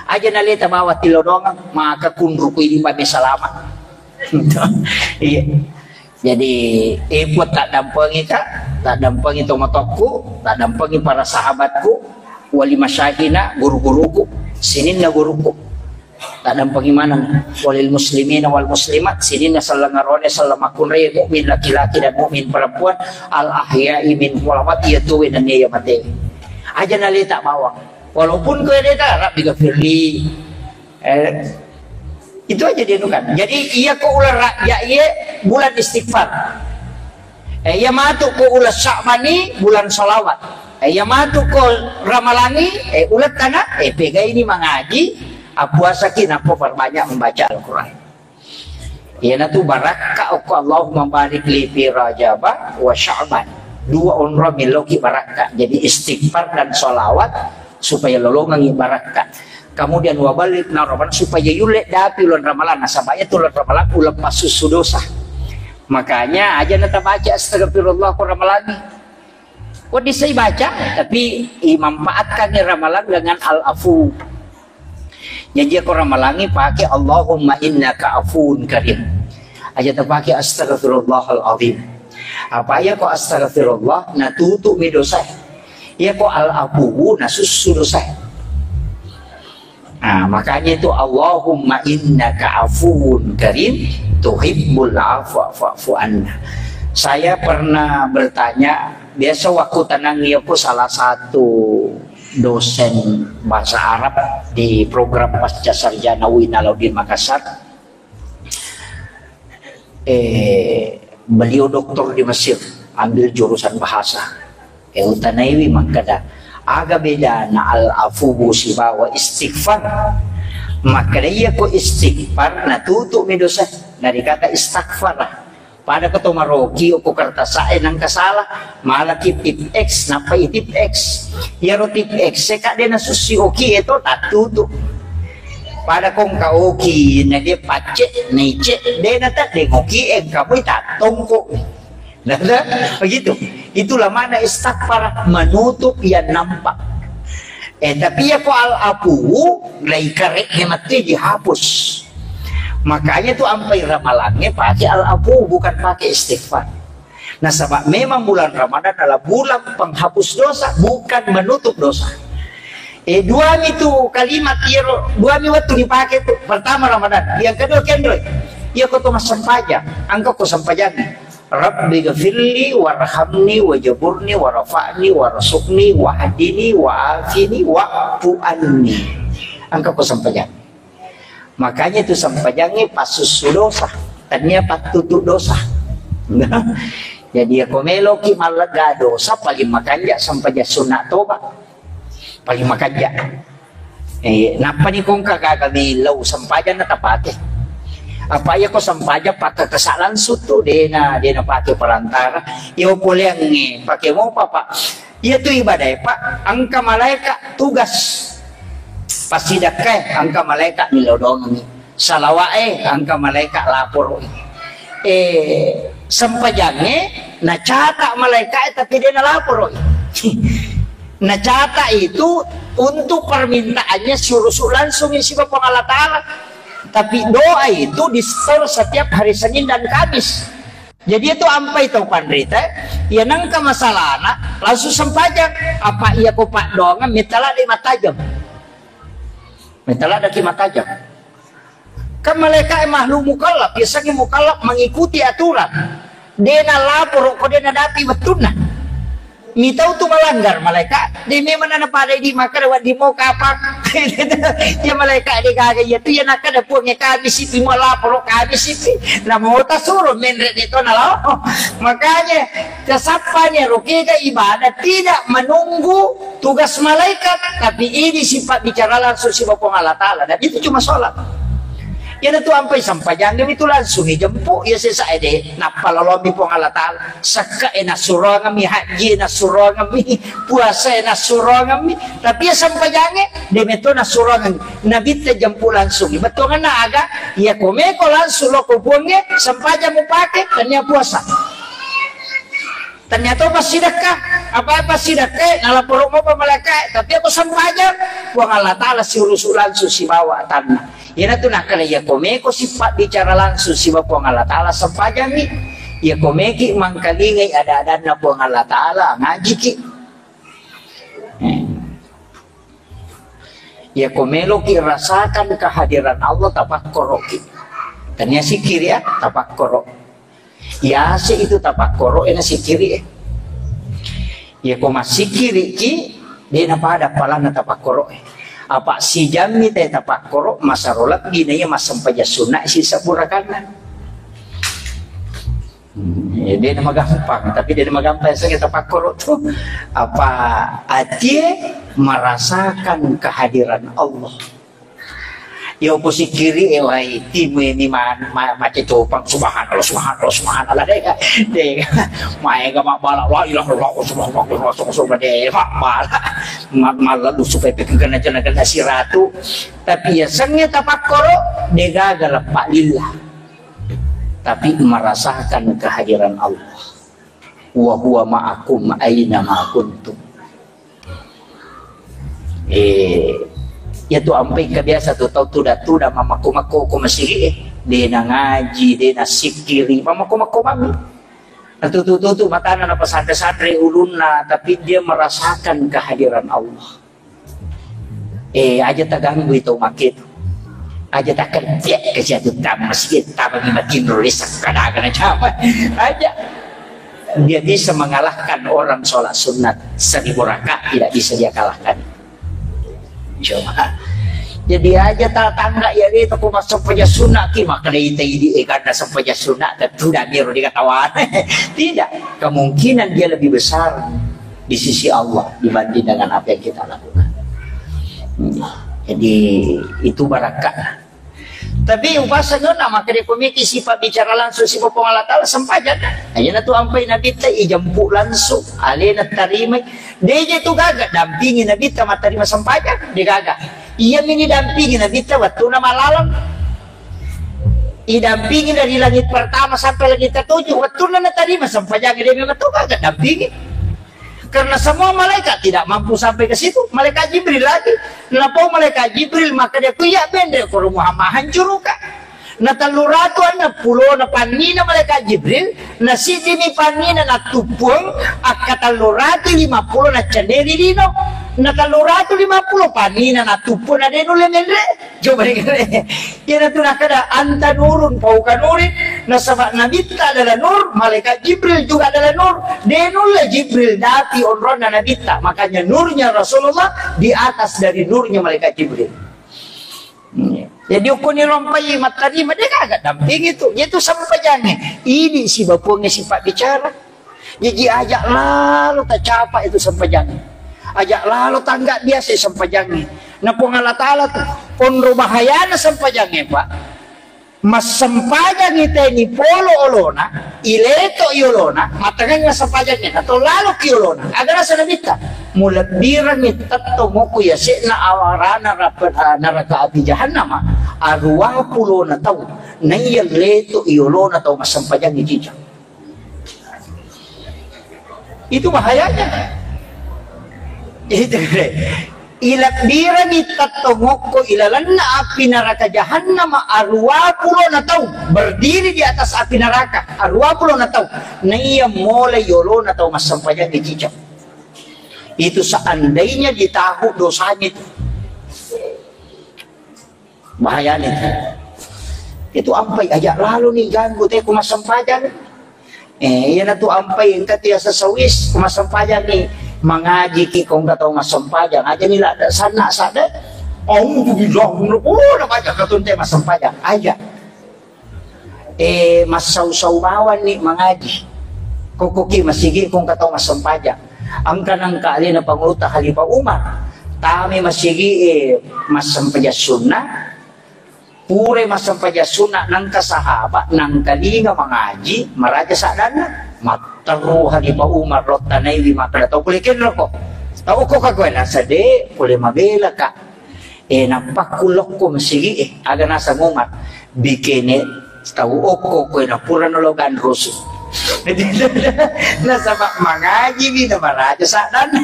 Aja naleta bawa tilodongang, maka kunruku ini mame salama. Iya. Jadi, eh, Puang, tak dampengi ka, tak dampengi tomatokku, tak dampengi para sahabatku, wali masyayikhina, guru-guruku, sininna guruku. Tadampengi maneng walil muslimina wal muslimat, sininna selleng arone, selleng makkunrai, mukmin laki-laki dan mukmin perempuan, al ahya'i minhum wal amwat, iya tuwe nennia iya mate. Aja naleta bawang. Walaupun koe deta, Rabbi ghafirli. Eh, itu aja dia kan. Jadi iya ko uleng Rajab iye bulan istighfar. Eh, iya matu ko uleng Sya'ban i bulan salawat. Eh, iya matu ko Ramalang i, eh, uleng tana, eh, pegai ni mangaji, appuasaki, nappa perbanyak membaca Al-Quran. Iyanatu barakka okko Allahumma barik li fi Rajaba wa Sya'ban. Dua onrong meloki barakka. Jadi istighfar dan sholawat supaya lolongengi barakka. Kemudian wa ballighna Ramadan supaya yulle dapi uleng Ramalang. Nasaba iyatu uleng Ramalang uleng passussu dosa. Makanya aja natabaca astagfirullah ko Ramalangi. Wedding sai baca, tapi imanfaatkan Ramalang dengan al-afu. Jadi ko Ramalangi pakai Allahumma innaka afuwun karim. Aja tapake astagfirullahal azim. Apa iya ko astagfirullah natutup mi dosa. Iya ko al-afu nasussu dosa. Nah, makanya itu Allahumma innaka afuwun karim tuhibbul afwa fa'fu anna. Saya pernah bertanya, biasa waktu tenang iya ko salah satu dosen bahasa Arab di program pasca sarjana UIN Alauddin Makassar. Eh, beliau doktor di Mesir, ambil jurusan bahasa. Eh, utanaiwi makkeda, aga bedana al-afuwu sibawa istighfar? Makkeda iya ko istighfar natutup mi dosa dari kata istaghfara. Pada ko to maroki okko kertas e nangka salah, malaki tip X, nappa i tip X. Iyaro tip X e ka de nasussi oki e to tattutu. Pada ko engka oki na dia pacce, naice, de na tadde oki e engka pui tattongko. Nah, begitu. Itulah makna istaghfar, menutup yang nampak. Eh, tapi iya ko al-afuwu, lai kareknya mati dihapus. Makanya tu ampai ramalannya pakai al-afu, bukan pakai istighfar. Nasaba memang bulan Ramadan adalah bulan penghapus dosa, bukan menutup dosa. Eh, duami tu kalimat iyaro, duami waktu dipakai tu. Pertama Ramadan, yang kedua kendro. Iya ko to massempajang, angka ko sempajang. Rabbi ghafirli warhamni wajaburni warfa'ni warzuqni wahdini wa'afini wa'fu anni. Angka ko sempajang. Makanya itu sempajangnge passussu dosa, tania pattutu dosa. Jadi ya ko meloki mallega dosa paling makanja sempajang sunat toba. Paling makanja. Eh, nappa ni kongka gaga mi lau sempajang na tapake. Apa iya ko sempajang pakkakasa langsung tu dena, dena pake perantara. Iyo poleangnge pake mopa, Pak. Iya tu ibadah, Pak. Angka malaika tugas. Pasti dakkai angka malaika milodongi. Salawa'e angka malaika laporo. Eh, sempajangnge nacata malaika tapi dena laporo. Nacata itu untuk permintaannya siurusu langsung siba Puang Allah Ta'ala. Tapi doa itu distor setiap hari Senin dan Kamis. Jadi itu ampai tau panrita, ya nangka masalahna langsung sempajang. Apa iya ko paddoangan mitala di matajam. Mitala daki matajam. Kan malaika e makhluk mukallaf, biasanya mukallaf mengikuti aturan. Dena laporo ko dena dapi wettunna. Mitau tu melanggar malaika, de memang nana pada di maka lewat di mau kapang. Ya malaika de gaga iya tu ya naka da puang ya kami sipi mau laporo kami sipi. Nah mau tak suruh menre de to na lo. Makanya kesapannya rokega ibadah tidak menunggu tugas malaikat, tapi ini sifat bicara langsung si Bapak Allah Ta'ala. Dan itu cuma sholat. Iyanatu ampai sampajangngemi tu langsung ijempu, iya sesa ede nappa lolomi Puang Allah Ta'ala. Sekka e nassuroangemmi, haji e nassuroangemmi, puasa e nassuroangemmi, tapi iya sampajangnge de metto nassuroangemmi. Nabitte jempu langsung. Bettuangenna aga? Iya komeko langsung loko Puangnge, sampajang mupake, tania puasa. Ternyata passidekka, apa passidekka, nalaporo mopa malaika, tapi aku sempajang, Puang Allah Ta'ala siurusu langsung sibawa atanna. Iyanatu nakkeda iya komeko sipabbicara langsung sibawa Puang Allah Ta'ala sempajangmi. Iya komeki mangkalingai ada-adanna Puang Allah Ta'ala, ngajiki. Hmm. Iya ko meloki rasakan kehadiran Allah, tapakkoroki. Tania sikiri ya, tapakkoro. Yase itu tapakkoro ena sikiri e. Iya ko massikiriki, dena pada palanna tapakkoro e. Apa sijammi te tapakkoro, masaro lebbi na iya massempajang sunna si saburakanna. Hmm, ya, de namagampang, tapi de namagampang yasengnge tapakkoro tu. Apa atie merasakan kehadiran Allah. Yo, ku sikiri e, wai, timu ini ma-, ma-, mace copang, subhanallah, subhanallah, subhanallah, dega, dega. Maega mabbala, la ilaha illallah, subhanallah, subhanallah, dega, mabbala. Ma-, mallalu supaya pikir kena jana kena siratu. Tapi ya, sengnge tapakkoro, degaga leppa lillah. Tapi merasakan kehadiran Allah. Wa huwa ma'akum aina ma kuntum. Eh, ya tu ampai kebiasa tu tau tuda-tuda mamakko-makko ko masigi, eh. De na ngaji, de na sikiri, mamakko-makko mami. Nah, tu, tu, tu, tu, matana na pesantren-santren ulunna, tapi dia merasakan kehadiran Allah. Eh, aja taganggui tau makke tu. Aja takerja ke siatu tama masjid, tama di matinro desa kadaga na jama. Aja. Dia bisa mengalahkan orang sholat sunat seribu rakaat, tidak bisa dia kalahkan. Coba. Jadi aja tatangga ya itu ku masuk paja sunat ki, maka dai tei di eganda sempaja sunat, tentu dan dia dikatakan. Tidak, kemungkinan dia lebih besar di sisi Allah dibanding dengan apa yang kita lakukan. Hmm. Jadi, itu barakka. Tapi upasa nona maka dia komiki sifat bicara langsung sifat Puang Allah Ta'ala sempajang. Aja na tu ampai Nabi ta ijemput langsung, alena tarimai. Deje tu gaga dampingi Nabi ta mattarima sempajang, dia gaga. Iya mini dampingi Nabi ta waktu na malalang. Idampingi dari langit pertama sampai langit ketujuh. Waktu na natarima sempajang, dia memang tu gaga dampingi. Karena semua malaikat tidak mampu sampai ke situ. Malaikat Jibril lagi. Napau malaikat Jibril, maka dia kuya bende koro Muhammad hancuruka. Na tellu ratu anna pulo na pannina malaikat Jibril, na siddimi pannina na tuppuang, akka tellu ratu lima pulo na cenderi lino. Na tellu ratu lima pulo pannina na tuppuang na denu le menre. Coba dengar. Iyanatu nakkeda, "Anta nurun fauqa nurin," nasaba Nabitta adalah nur, malaikat Jibril juga adalah nur. De nulle Jibril dapi onronna Nabitta, makanya nurnya Rasulullah di atas dari nurnya malaikat Jibril. Jadi ukkuni rompai mattarima, de gaga damping itu. Itu sempajangnge. Idi sibapuangnge sifat bicara. Jaji aja lalo tacapa itu sempajangnge. Aja lalo tangga biasa sempajangnge. Na Puang Allah Ta'ala tu, onro bahayana sempajangnge, Pak. Massempajangngi teni polo olona, ileto i olona, matangengnga sempajangnge, nato lalo ki olona. Agana sana bitta, mulebbirangngi tetto moko yase'na awarana rap-, neraka api jahannama, arua pulona tau, naiya leto i olona tau massempajangngi cicang. Itu bahayanya. Itu, ilebbirangi tettong okko ilalenna api neraka jahannama arua pulona tau, berdiri di atas api neraka arua pulona tau, naiya molai yolona tau massempajang di cicak. Itu seandainya ditahu dosanya itu. Bahayana itu. Itu ampai aja lalo ni ganggu te ku massempajang. Eh, iyana tu ampai engka tiasa sawis ku massempajang ni, mangaji ki ko engka tau massempajang aja ni ladda sanna sadda. Auzubillah, oh, na baca katun te massempajang aja. Eh, massau-sau bawanni mangaji. Kokkoki masigi ko engka tau massempajang. Engka nangka alena Panguluta Khalifah Umar. Tami masigi, eh, massempajang sunna. Pura massempajang sunna nangka sahaba, nangka linga mangaji, maraja saddanna. Matteru Khalifah Umar lottanaiwi makkeda tau pole kenroko. Tau ko ka koe nasade, pole mabela ka. Eh, nappa ku lokko masigi, eh, aga naseng Umar, bikene tau okko koe na purano lo ganrusu. Nasaba mangaji mi na maraja saddanna.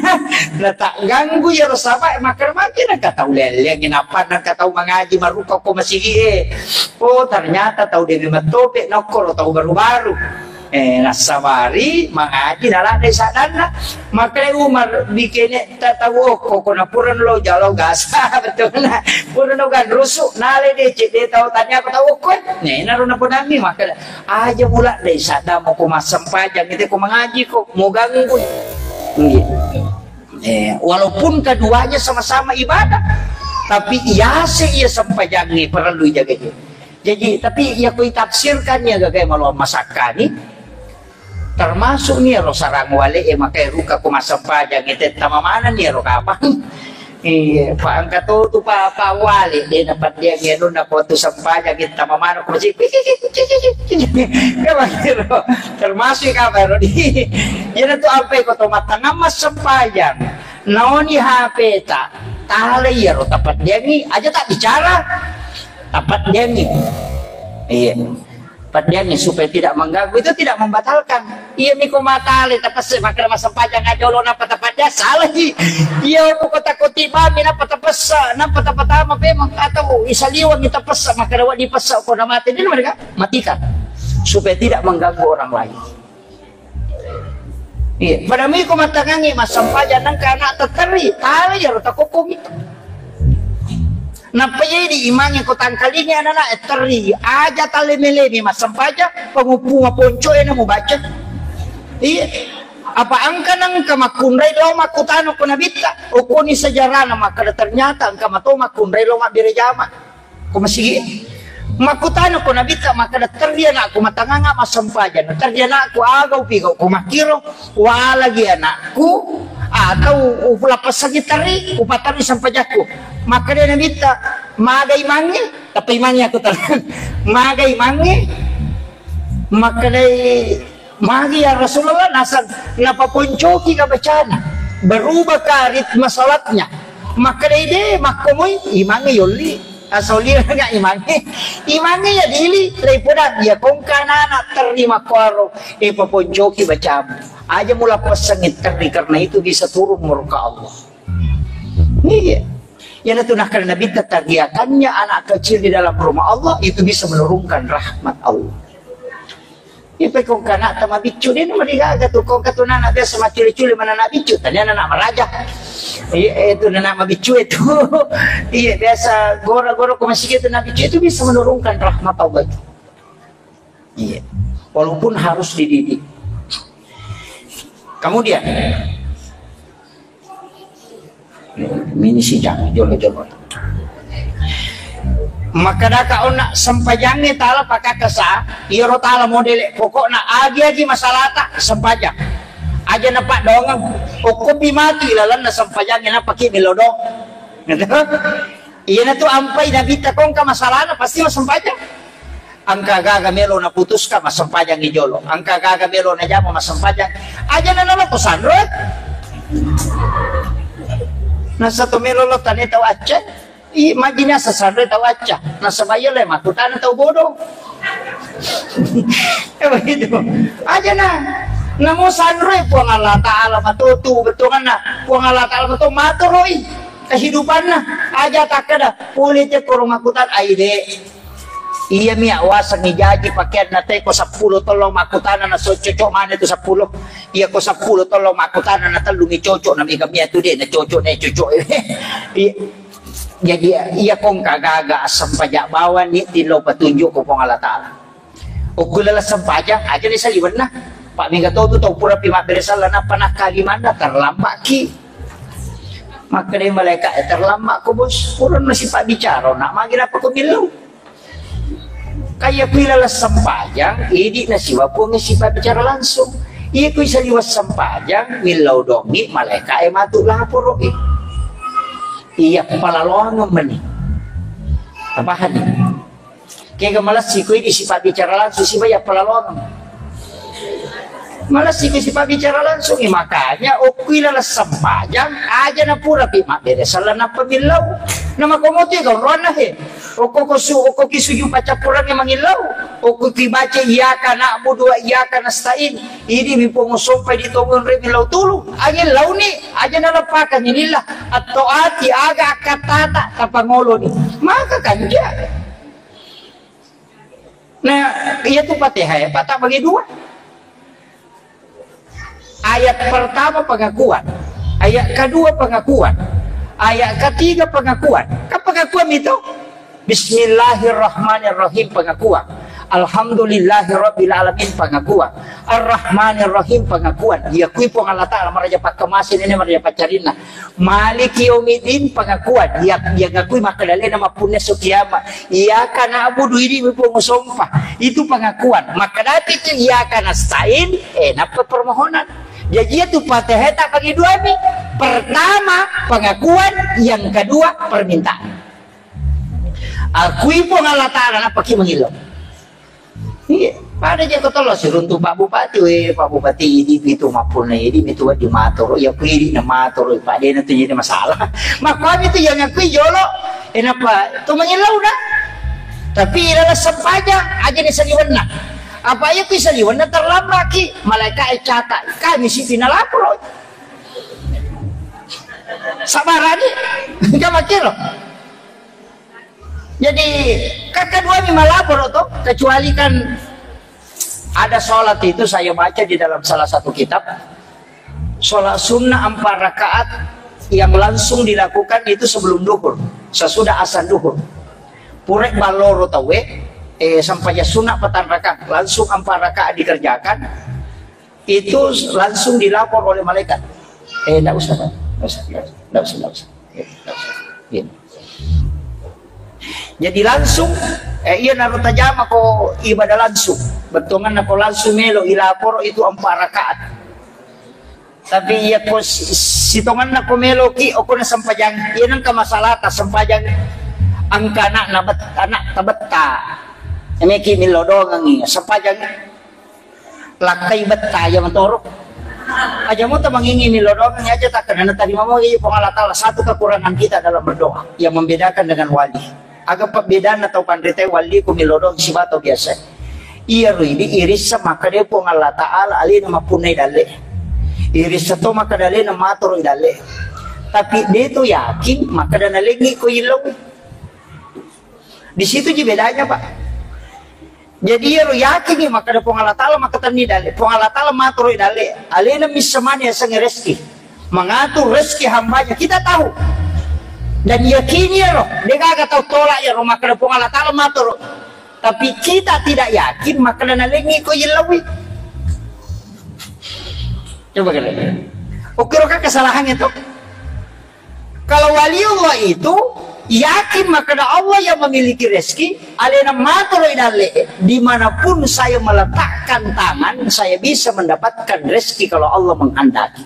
Na tak ganggu yaro saba makkeda maki nangka tau leleng, nappa nangka tau mangaji maruka ko masigi, eh. Oh, ternyata tau demi matope na okkoro tau baru-baru. Eh, nassabari mangaji naladdai saddanna. Makkeda Umar, bikene ta tau okko ko na purano lo jalo gasa. Betulna. Purano ganrusu, nale de cedde tau tanya ko tau okko. Nah, enaro naponammi makkeda, aja muladdai sadda mo ko massempajang ite ko mangaji ko, mo ganggu. Nggih. Eh, walaupun keduanya sama-sama ibadah, tapi yase iya sempajangnge perlu jaga. Jadi, tapi iya ko itafsirkan iya gagai maloang masakkani, termasuk ni ro sarang wale e makai ruka ko massempajang e tetta mamana ni ro kapang. Iya, pa engka to tu pa, pa wale, de na paddiang ya nuna ko tu sempajang kita mamano ko cik. Termasuk ka baru di. Iya tu apa ko to matangamma sempajang. Naoni H P ta, tala iya ro tapaddiangi, aja tak bicara. Tapaddiangi. Iya. Paddiangi supaya tidak mengganggu, itu tidak membatalkan. Iya miko matale tapesse makkeda massempajang aja lo napa tapaddiang, salah ji. Iya ko kota koti bami napa tapessa, napa tapatama pemang atau isaliwang tapessa makkeda wa dipessa ko na mate, dia mereka matikan supaya tidak mengganggu orang lain. Iya, pada miko mattangangi massempajang nangka anak tetteri, tala jaro takokkomi. Nappa jadi imangnge ko tangkalingi anak-anak teri, aja tale melemi massempajang, penguppunga ponco ena mubaca. Iya. Apa engka nangka makkunrai lo makkutana ko nabitta, okoni sejarahna makkeda ternyata engka mato makkunrai lo mabbere jama. Ko masigi. Makkutana ko nabitta makkeda terri anakku matanganga massempajang, terri anakku aga upiga ko makkiro, walagi anakku atau upulappessangi terri, upaterri sempajakku. Makkeda nabitta, maga imangnge, tapi imangnge aku terang. Maga imangnge, makkedai, magi ya Rasulullah, nasang napaponcoki ka bacana, berubah ka ritme salatnya. Makkedai de makkomoi imangnge yolli. Asoli ga imangnge. Imangnge ya dili, leipodang ya kongka nana terima kuaro, e paponcoki bacamu. Aja mula passangi terri karena itu bisa turun murka Allah. Iya. Yana tu nakkeda Nabi, terbiakannya anak kecil di dalam rumah Allah itu bisa menurunkan rahmat Allah. Iya, pe kong kana tama biccu, de na marigaga tu, kong katu nana biasa maccule-cule mana anak biccu, tania anak maraja. Iya, itu anak mabiccu itu. Iya, biasa gora-gora ko masih gitu anak biccu itu bisa menurunkan rahmat Allah itu. Iya. Walaupun harus dididik. Kemudian, mini sidang jolo-jolo. Makkedaka onna sempajangnge tala pakakasa, iyaro tala modele, pokokna agi-agi masalata sempajang. Aja napaddoangeng, okkopi matu ilalenna sempajangnge napaki milodong. Gitu. Iyanatu ampai nabitta kongka masalana pasti massempajang. Engka gaga melo naputuska massempajangi jolo. Engka gaga melo najama massempajang. Aja na naloko sanro. Nasa to melo lo tane tau acca. I majina sa sanro tau acca. Nasaba iya le makutana tau bodoh. Eh, begitu. Aja na. Namo sanro Puang Allah Ta'ala matotu betonganna. Puang Allah Ta'ala mato matoroi kehidupanna. Aja takkeda pole te koro makutana aide. Iya mi awasengngi jaji pakeanna te ko seppulo tolong makkutana na so cocok mana tu seppulo. Iya ko seppulo tolong makkutana na tellu mi cocok na mega mi atu de na cocok na cocok. Iya. Jadi iya kongka gaga assempajang bawang ni tillau petunjuk ko Puang Allah Ta'ala. Okko lala sempajang aja ni saliwenna. Pak mega tau tu tau pura pi mabbere sala nappa nakkalimanna terlambat ki. Makkedai malaika, eh, terlambat ko bos. Pura nasi pabbicara nak magi nappa ko millau. Kaya kui lala sempajang, idi nasiwa Puang sipabbicara langsung. Iya kui saliwa sempajang, millau dongi malaika e matu laporo e. Iya palaloangeng meni. Tapahani? Kega malessi kui di sipabbicara langsung siba iya palaloangeng. Malessi kui sipabbicara langsung, eh, makanya okkui lala sempajang aja na pura pi mabbere sala nappa millau. Na makomotu ya gauronna he. Okko ko su, okko ki suju paccappurangnge mangillau. Okko ki baca iyyaka na'budu wa iyyaka nasta'in. Idi mi Puang sompai di tongeng re millau tulu. Angin launi aja na lepakan inillah. Atau ati aga akkattata tapangoloni. Maka kanja. Nah, iya tu Fatihah ya, patah bagi dua. Ayat pertama pengakuan, ayat kedua pengakuan, ayat ketiga pengakuan. Kan pengakuan itu? Bismillahirrahmanirrahim pengakuan. Alhamdulillahirabbil alamin pengakuan. Arrahmanirrahim pengakuan. Iya kui Puang Allah Ta'ala maraja pakkamase nene maraja paccarinna. Maliki yaumiddin pengakuan. Iya, iya ngakui makkedalena mappunna so kiamat. Iyyaka na'budu idi mi Puang sompa. Itu pengakuan. Makkedati tu iyyaka nasta'in, eh, nappa permohonan. Jaji, iya tu Fatihah ta bagi dua mi. Pertama, pengakuan, yang kedua, permintaan. Akui Puang Allah Ta'ala, napaki mangillau. Iya, pada jako tolo siruntu Pak Bupati, we, Pak Bupati, idi pitu mappuna, idi pitu di matoro, ya kui di na matoro, Pak, de na tu jadi masalah. Makkuami tu yang akui jolo, enapa tu mangillau na. Tapi ilala sempajang, aja ni saliwenna. Apa iya kui saliwenna terlambat ki, malaikat e catat, kami si pina lapor. Sabarani, enggak makiro. Jadi, kakadua mi malaporo to, kecuali kan ada sholat itu saya baca di dalam salah satu kitab, sholat sunnah empat rakaat yang langsung dilakukan itu sebelum duhur, sesudah azan duhur. Purek balloro tawe, eh, sampajang sunnah petang rakaat, langsung empat rakaat dikerjakan, itu langsung dilapor oleh malaikat. Eh, ndak usah, Pak. Ndak usah, ndak usah, ndak usah, ndak usah. Eh, ndak usah. Iya. Jadi langsung, eh, iya naro tajama ko ibadah langsung. Bettuanganna ko langsung melo ilapor itu empat rakaat. Tapi iya ko si-, sitonganna ko melo ki, okona sempajang, iya nengka masalah ta sempajang angka anak na bet-, anak tabetta. Emeki milo dongangi, sempajang lakkai betta aja matoro. Aja mo tamangingi milo doang aja takkena natarima mo iya Puang Allah Ta'ala. Satu kekurangan kita dalam berdoa yang membedakan dengan wali. Aga pabbedanna tau panrita wali ku milo doang sibawa tau biasa. Iya rui di irissa makkeda Puang Allah Ta'ala alena mappunnai dalle. Irissa to makkeda alena matoro dalle. Tapi de to yakin makkeda nalengi ko illau. Di situ ji bedanya, Pak. Jadi iyaro yakingngi makkeda Puang Allah Ta'ala makkatenni dalle. Puang Allah Ta'ala matoroi dalle. Alena missamani yasengnge rezeki. Mengatur rezeki hambanya. Kita tahu. Dan yakini iyaro. Degaga tau tolak iyaro makkeda Puang Allah Ta'ala matoro. Tapi kita tidak yakin makkeda nalengi ko yellawi. Coba kalian. Oke, kesalahannya tuh. Kalau waliullah itu yakin makkeda Allah yang memiliki rezeki, alena matoro dalle, dimanapun saya meletakkan tangan, saya bisa mendapatkan rezeki kalau Allah menghendaki.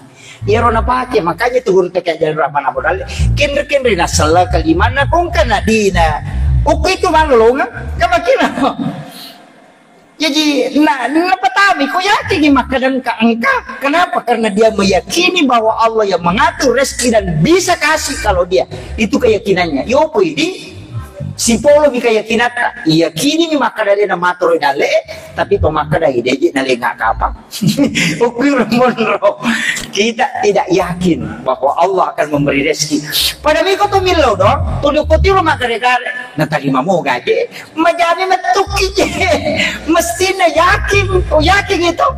Iyaro napake, makanya tu guru teke jalan rahman abu dalle. Kenre-kenre nasella kalimana kongka nadina. Uku itu malolonga, kamakina. Jadi, na, napatami, ko yakin makkeda engka, engka. Kenapa? Karena dia meyakini bahwa Allah yang mengatur rezeki dan bisa kasih kalau dia. Itu keyakinannya. Yopo idi, sipolo mi keyakinannya. Yakini mi makkeda dia na matoro dalle, tapi to makkeda ide je na lenga kapang. Ukir monro. Kita tidak yakin bahwa Allah akan memberi rezeki. Pada miko tu millo do, tu dukutiro makkeda kare, na tarima mo gaje. Majani mettukki je. Mestina yakin, oh, yakin itu.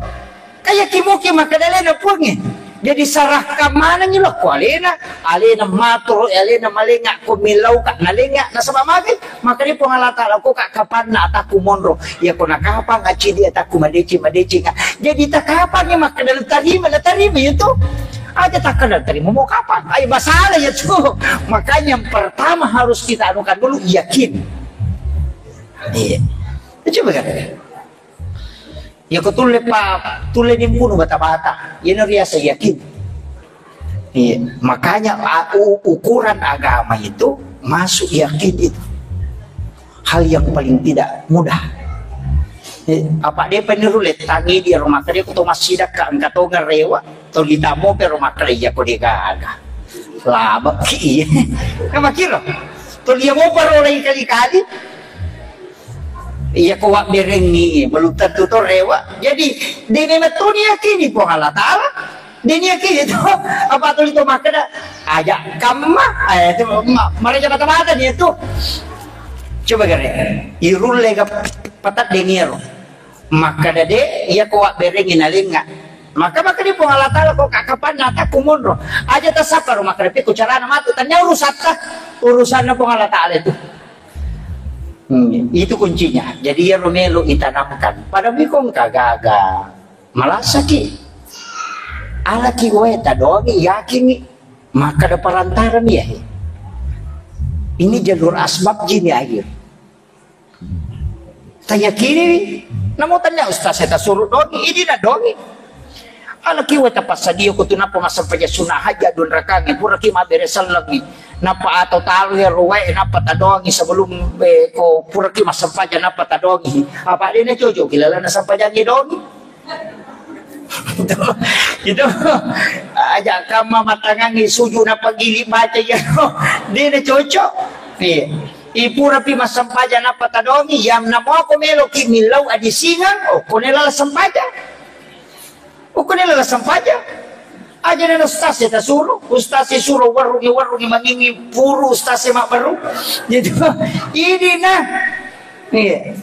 Kaya kimuki makkeda alena puangnge. Jadi sarahkan manengi lo ko alena, alena matoro, alena malenga ko millau ka nalenga nasaba magi makkeda Puang Allah Ta'ala ko ka kapanna atakku monro. Ya ko nakapang acidi atakku madeceng madeceng. Jadi takapangi makkeda tarima, na tarima itu. Aja takkeda tarima mau kapan? Ayo masalah ya tuh. Makanya yang pertama harus kita anukan dulu yakin. Iya. Coba kan. Ya ko tulle pa tulle nimpunu bata-bata. Iyana riasa yakin. Iya. Makanya a- u- ukuran agama itu masuk yakin itu. Hal yang paling tidak mudah. Eh, apa dia peniru letangi dia rumah kerja kutu masjid ka angka tonga rewa. Tuli tamo pe rumah kerja ko dia gaga. Laba ki. Nama kira? Tuli mo paro lagi kali-kali. Iya ko wabberengngi, belum tentu to rewa. Jadi, de memang to niyakini Puang Allah Ta'ala. De niyakini to, apa tuli to makkeda, aja kamma, eh, to ma-, maraja mata-mata ni tu. Coba gare, irulle ga patat de niyaro. Makkeda de, iya ko wabberengngi nalenga. Maka, maka di Puang Allah Ta'ala ko ka-, kapan nata kumonro. Aja tasaparo makkeda pi ku carana matu. Tanya urusatta, urusanna Puang Allah Ta'ala itu. Hmm, itu kuncinya. Jadi iyaro melo itanamkan. Pada mikong kagaga. Malasaki. Alaki wae tadongi yakini. Maka ada perantara mi ya. Ini jalur asbab jini akhir. Tayakini. Namo tanya ustaz saya tasuruh dongi. Ini na dongi. Alaki wae tapassadia ko tu nappa massempajang sunna hajat dua rakangnge, puraki mabbere sellengngi. Nappa atau talu ya ruwae, nappa tadoangi sebelum, eh, ko puraki massempajang nappa tadoangi. Apa dena cocok ki lalana sempajang doangi. Itu, itu aja kamma matangangi sujud nappa gili baca ya. Dena cocok. Iya. Ipurapi massempajang nappa tadoangi, yang namoko meloki millau adisingang, oh, kone lala sempajang. Ukkuni lala sempajang. Aja nana ustaz ya tasuru, ustaz ya suru warungi warungi mangingi puru ustaz ya makbaru. Jadi ini nah. Iya.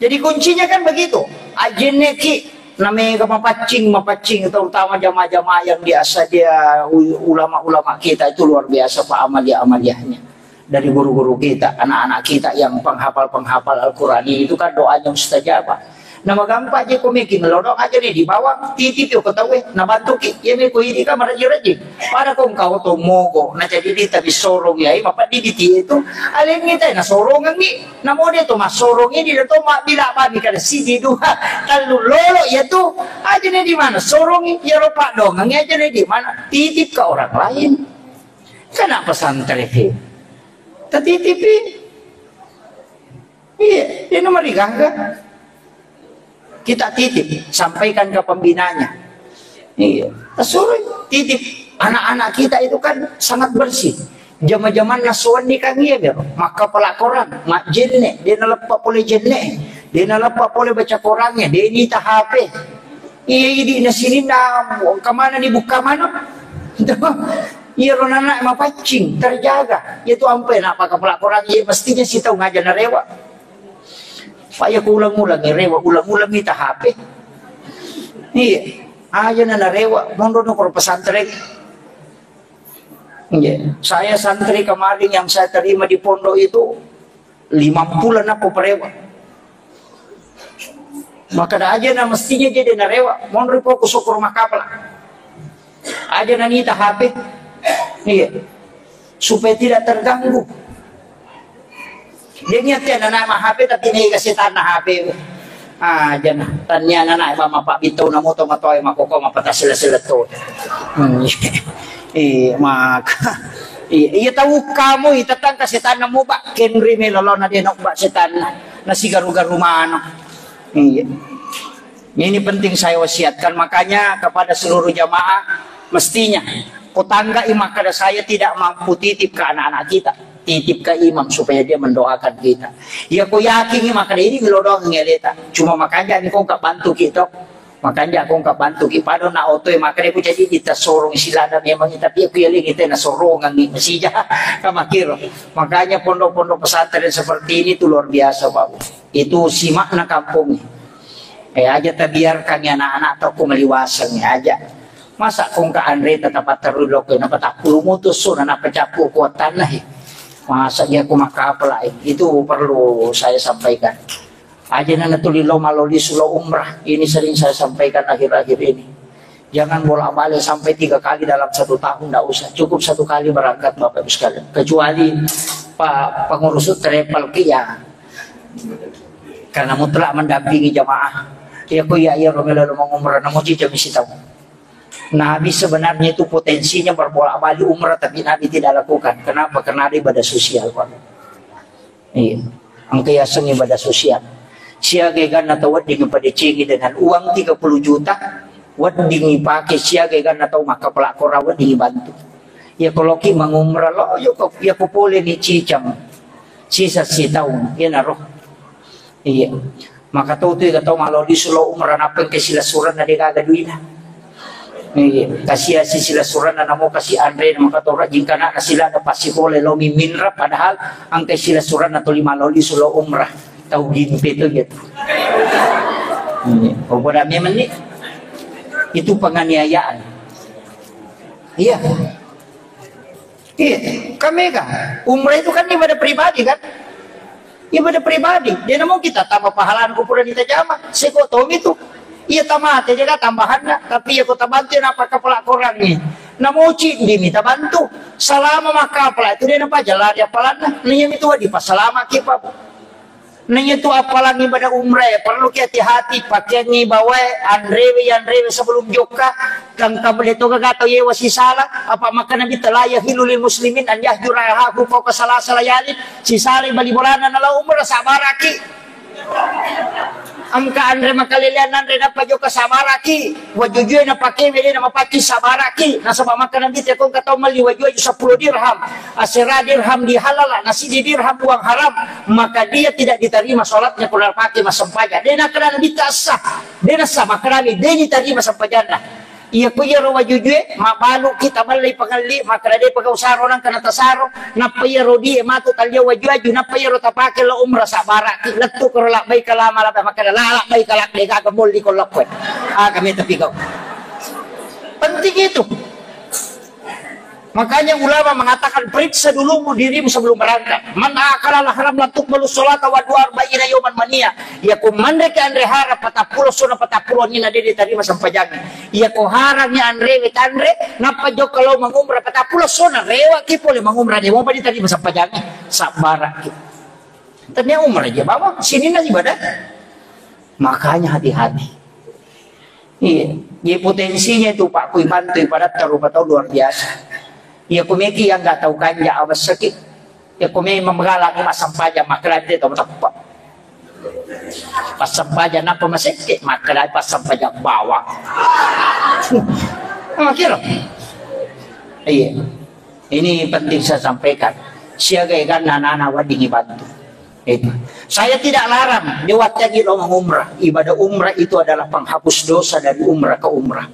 Jadi kuncinya kan begitu. Ajenne ki namega mapaccing, mapaccing, terutama jamaah-jamaah yang biasa dia u-, ulama-ulama kita itu luar biasa, Pak, amaliah-amaliahnya. Dari guru-guru kita, anak-anak kita yang penghafal-penghafal Al-Quran ini itu kan doanya mustajabah. Nama gampang je komiki melodong aja nih di bawah, titip yo ketawe, na bantu ki, ya meko ini kan meraji-raji. Pada kong kau to mogo, na jadi di tapi sorong ya, ima padi di tie itu, alengi teh na sorong ngi, na mode to masorong ini dan to mak bila babi kada siji dua, talu lolo ya tu, aja nih di mana sorong ya ropak dong, aja nih di mana titip ke orang lain. Kena pesantren ki. Tatitipi. Iya, dia nomor digaga. Kita titip, sampaikan ke pembinanya. Iya, suruh titip. Anak-anak kita itu kan sangat bersih. Jama-jaman nasuan di kang iya bero. Maka pelakoran, mak jenne, dia naleppa pole jenne, dia naleppa pole baca korannya, dia nita H P. Iya, idi na sininna, kemana dibuka mana? Iya, ro nana mapaccing, terjaga. Iya tu ampe na paka pelakoran, iya mestinya si tau ngaja narewa. Pak ya ku ulang-ulang, rewa ulang-ulang ita H P. Iya, aja na narewa, mondo no koro pesantren. Iya, saya santri kemarin yang saya terima di pondok itu lima puluh na perewa. Maka da aja na mestinya jadi narewa, monri poku syukur makapala. Aja na nita H P. Iya. Supaya tidak terganggu. Dia niat ya anak mah H P tapi nih kasih tanah H P. Ah, jana tanya anak mah apa itu namu to matoy makoko mapata sila-sila to. Hmm. Iya, maka. Iya, iya tahu kamu itu tentang kasih tanah mu bak Kenri melolona dia nok bak setan. Nasi garu-garu mana. Iya. Ini penting saya wasiatkan, makanya kepada seluruh jamaah, mestinya kutanggai makkada saya tidak mampu titip ke anak-anak kita, titip ke imam supaya dia mendoakan kita. Ya ku yakin makkada ini melo doang ngeleta. Cuma makanya ini kau nggak bantu kita. Makanya kau nggak bantu kita. Pada nak oto makkada aku jadi kita sorong silada memang, tapi aku ya lagi kita na sorongan nih masih jahat. Kamakir. Makanya pondok-pondok pesantren seperti ini tuh luar biasa, Pak. Itu simakna kampung. Eh, aja tabiarkan ya anak-anak tau ko maliwaseng ya aja. Masa kong ka anre tetap terus lo ke napa tak puluh mutus so na napa capu kuatan lah. Masa dia ku maka apa lah itu perlu saya sampaikan. Aja nana tuli lo maloli sulo umrah. Ini sering saya sampaikan akhir-akhir ini. Jangan bolak-balik sampai tiga kali dalam satu tahun, ndak usah. Cukup satu kali berangkat, Bapak Ibu sekalian. Kecuali Pak pengurus travel ki ya, karena mutlak mendampingi jamaah. Ya ko ya iya romela lo mengumrah, namun jami sitau. Nabi sebenarnya itu potensinya berbolak-balik umrah, tapi Nabi tidak lakukan. Kenapa? Karena ada ibadah sosial, Pak. Iya. Engka yaseng ibadah sosial. Siaga eganna tau wedding padecengi dengan uang tiga puluh juta, wedding ipake siaga eganna tau makkapala kora wedding ibantu. Ya kalau ki mangumrah lo, yo ko, ya ko pole ni cicang. Sisa sitaung, ya naro. Iya. Maka tau tu ega tau malo lisu lo umrah nappa engka silessurenna de gaga duina. Iya, kasi asi silessurenna namo kasi anre maka tau rajin kana na sila na pasi pole lo miminra padahal engka silessurenna tuli malo lisu lo umrah. Tau gimpe tu gitu. Iya, pokoda memang ni itu penganiayaan. Iya. Iya, kan mega. Umrah itu kan ibadah pribadi kan? Ibadah pribadi. Dia namo kita tambah pahala ku pura ditajama. Seko tomi tu. Iya tamate jaga tambahanna. Tapi ya kota bantu napa kepala korangi. Namo cindi mita bantu. Salama maka pala itu dia napa jalari apalanna. Nih itu di pasalama kipa. Naiya tu appalang ibadah umrah, perlu ki hati-hati, pakeangngi bawae, anrewe, anrewe sebelum jokka, tangka bele to gaga tau yewa sisala, apa makkana Nabitta la yahillu lil muslimin an yahjura akhahu fauqa salasa layalin, sisala bali bolana nala umrah, sabaraki. Engka anre makalelean anre nappa jokka, sabaraki. Wajujue napakewe de namapaccing, sabaraki. Nasaba makkana Nabitta ko engka tau melli waju-waju seppulo dirham, asera dirham dihalala, na siddi dirham uang haram, maka dia tidak diterima sholatnya kalau napake massempajang. De nakkeda Nabitta essa, de nessa, makkedami de diterima sempajanna. Iya ko iyaro wajujue, mabalu kita ballai pangelli, makkeda de pegau saro nangka natasaro, nappa iyaro die matu tallia waju-waju, nappa iyaro tapake lo umrah, sabaraki, lettu koro labbaika lama labbaik, makkeda la labbaika la, de gaga molli ko lokkoe. Aga meta pigau. Penting itu. Makanya ulama mengatakan, periksa dulu dirimu sebelum berangkat. Man akala haram la tuqbalu sholata wa dua arba'ina yauman mania. Iya ko manre ke anre haram patappulo sona patappulo nina de ditarima sempajangnge. Iya ko haram ni anrewe tanre, nappa jokka lo mangumrah patappulo sona, rewa ki pole mangumrah, de mopa ditarima sempajangnge. Sabbaraki. Tania umrah aja bawa, sininna ibadah. Makanya hati-hati. Iya, iya potensinya itu Pak kui bantu ibadah rupa tau luar biasa. Iya kumeki yang nggak tahu ganja awasaki. Iya kumi memegala ni massempajang makkeda de tau teppa. Pas sempajang nappa masekke, makkeda pas sempajang bawang. Makiro. Iya. Ini penting saya sampaikan. Siaga eganna anak-anak wedding ibantu. Itu. Saya tidak larang, de watteangngi lo mengumrah. Ibadah umrah itu adalah penghapus dosa dari umrah ke umrah.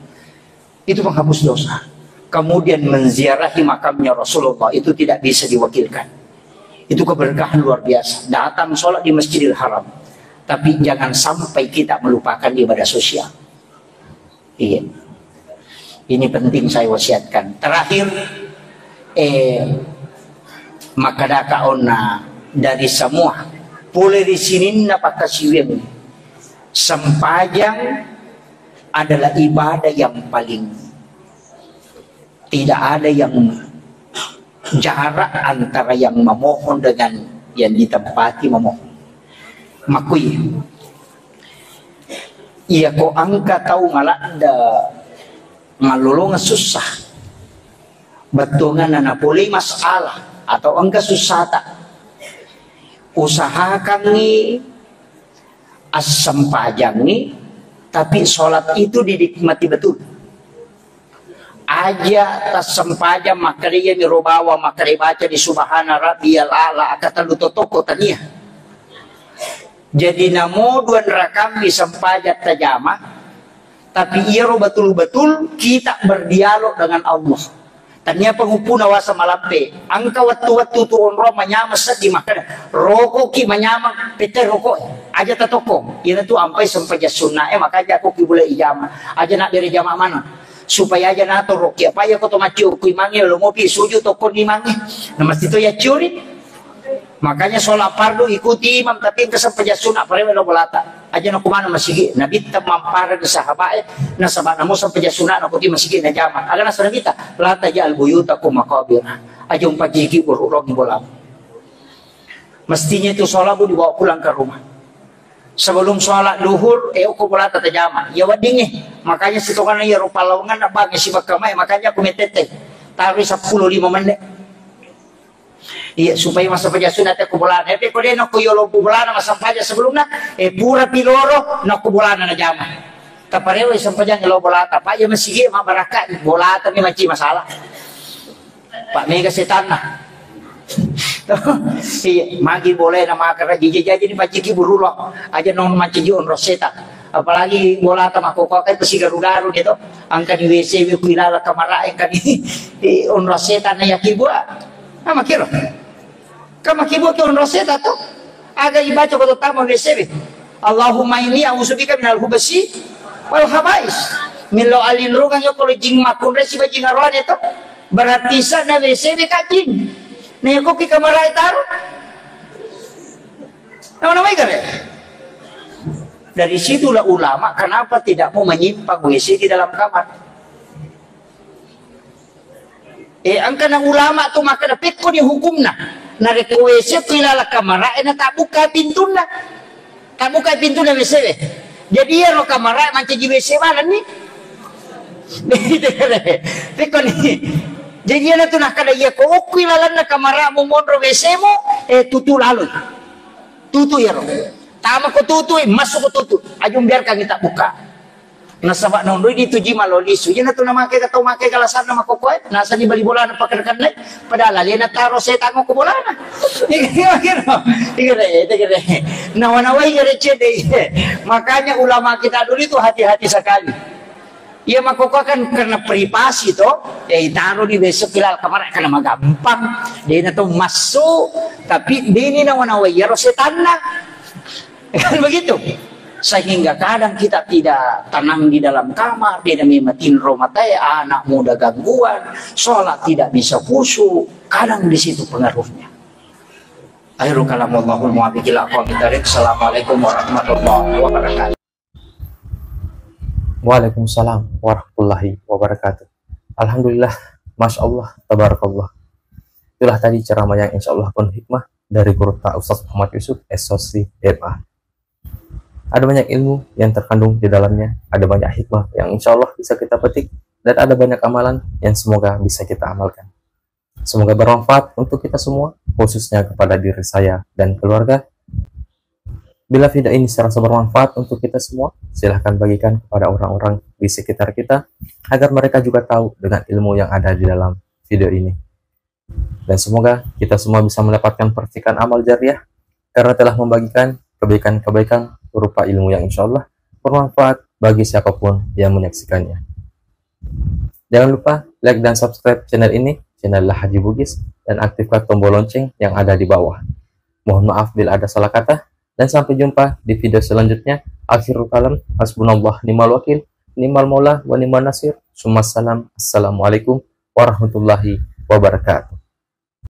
Itu penghapus dosa. Kemudian menziarahi makamnya Rasulullah itu tidak bisa diwakilkan. Itu keberkahan luar biasa. Datang sholat di Masjidil Haram. Tapi jangan sampai kita melupakan ibadah sosial. Iya. Ini penting saya wasiatkan. Terakhir, eh, makkadaka onna dari semua, pole ri sininna pakkasiwiang, sempajang adalah ibadah yang paling tidak ada yang jarak antara yang memohon dengan yang ditempati memohon. Makui, iya ko engka tau maladda mallolongeng sussa, bettuanganna napolei masalah atau engka sussata, usahakangngi assempajangngi, tapi sholat itu dinikmati betul. Aja tassempajang makkeda iyami ro bawang makkeda baca di subhana rabbiyal a'la, akka tellu to tokko tania. Jadi namo dua rakammi sempajang tajama, tapi iyaro betul-betul kita berdialog dengan Allah. Tania pengupu nawasa malampe, engka wettu-wettu tu onrong manyameng seddi makkeda, rokoki manyameng, pette rokok, aja tatokko. Iyana tu ampai sempajang sunna e, maka jako ki bula ijama. Aja nak bere jama mana. Supaya aja nato roki apa ya ko to maccio kui mange lo mopi suju tokko ni mange. Na mesti to ya ciori. Makanya sholat fardu ikuti imam, tapi engka sempajang sunna parewe lo bolata. Aja na kumana masigi, Nabitta mampareng sahabae, nasaba namo sempajang sunna na kuti masigi na jama. Aga nasa Nabitta, la taj'al buyutakum maqabira. Aja umpajiki buruk rongi bolam. Mestinya itu sholat bu dibawa pulang ke rumah. Sebelum sholat duhur, eh, uko bolata tajama. Ya wedding eh. Makanya sitongan ya rupa lawangan na bangi sibakka mai, makanya aku metete. Taruh sepuluh lima menit. Iya, supaya massempajang sunna te ko bolana. Tapi ko de nokko yolo bolana massempajang sebelumna, eh, pura piloro nokko bolana najama. Taparewa sempajang lo bolata. Pak ya masigi mabbarakka bolata mi maci masalah. Pak mega setanna. Iya, magi boleh nama karaji jaji ni paciki burulo. Aja nong manciji onro setan. Apalagi bolata makoko kan pasti garu-garu gitu. Angka di W C wi kuilala kamara angka di, di onro setan na yaki buah. Nah, makiro. Kama kibo ke onro seta to. Aga ibaca ko tama W C B. Allahumma inni a'udzubika minal hubasi wal habais. Milo alinrungang yo kolo jing makunre siba jing arwane to. Berarti sana W C B kajing. Nah, ko ki kamarai taruh. Nama-nama ikan ya? Dari situlah ulama kenapa tidak mau menyimpan W C di dalam kamar. Eh, engkana ulama tu makkeda pekko ni hukumna. Narekko W C ku ilala kamara e na tabbuka pintunna. Tabbuka pintunna W C e. Jadi iyaro kamara e mancaji W C manenni. Tekkoni. Jadi iyana tu nakkada iya ko okku ilalanna kamara mu monro W C mu, eh, tutu laloi. Tutu iyaro. Tama ko tutu, eh, masuk ko tutu. Ajung biarkan kita buka. Nasaba naonroi dituji malo lisu. Iyana tu namake ka tau make kalasanna makokkoe. Nasani bali bolana pakerkanne. Padahal alena taro setang ko bolana. Iya, iya, iya. Iya, iya, iya. Nawa-nawai gare cede. Makanya ulama kita dulu itu hati-hati sekali. Iya, makokkoe kan karena privasi to. Ya, itaro di besok kilal kamar karena magampang. Dia na tau masuk, tapi dini nawa-nawai iyaro setanna. Kan begitu. Sehingga kadang kita tidak tenang di dalam kamar, dia memang tinro matae, anak muda gangguan, sholat tidak bisa khusyuk, kadang di situ pengaruhnya. Akhirul kalam, wallahul muwaffiq ila aqwamit thariq. Assalamualaikum warahmatullahi wabarakatuh. Waalaikumsalam warahmatullahi wabarakatuh. Alhamdulillah, masya Allah, tabarakallah. Itulah tadi ceramah yang insya Allah penuh hikmah dari guru ta Ustaz Muhammad Yusuf, S O C M A. Ada banyak ilmu yang terkandung di dalamnya, ada banyak hikmah yang insya Allah bisa kita petik, dan ada banyak amalan yang semoga bisa kita amalkan. Semoga bermanfaat untuk kita semua, khususnya kepada diri saya dan keluarga. Bila video ini serasa bermanfaat untuk kita semua, silahkan bagikan kepada orang-orang di sekitar kita, agar mereka juga tahu dengan ilmu yang ada di dalam video ini. Dan semoga kita semua bisa mendapatkan percikan amal jariah karena telah membagikan kebaikan-kebaikan berupa ilmu yang insya Allah bermanfaat bagi siapapun yang menyaksikannya. Jangan lupa like dan subscribe channel ini, channel Haji Bugis, dan aktifkan tombol lonceng yang ada di bawah. Mohon maaf bila ada salah kata, dan sampai jumpa di video selanjutnya. Akhirul kalam, hasbunallah ni'mal wakil, ni'mal maula wa ni'mal nasir. Summa salam, assalamualaikum warahmatullahi wabarakatuh.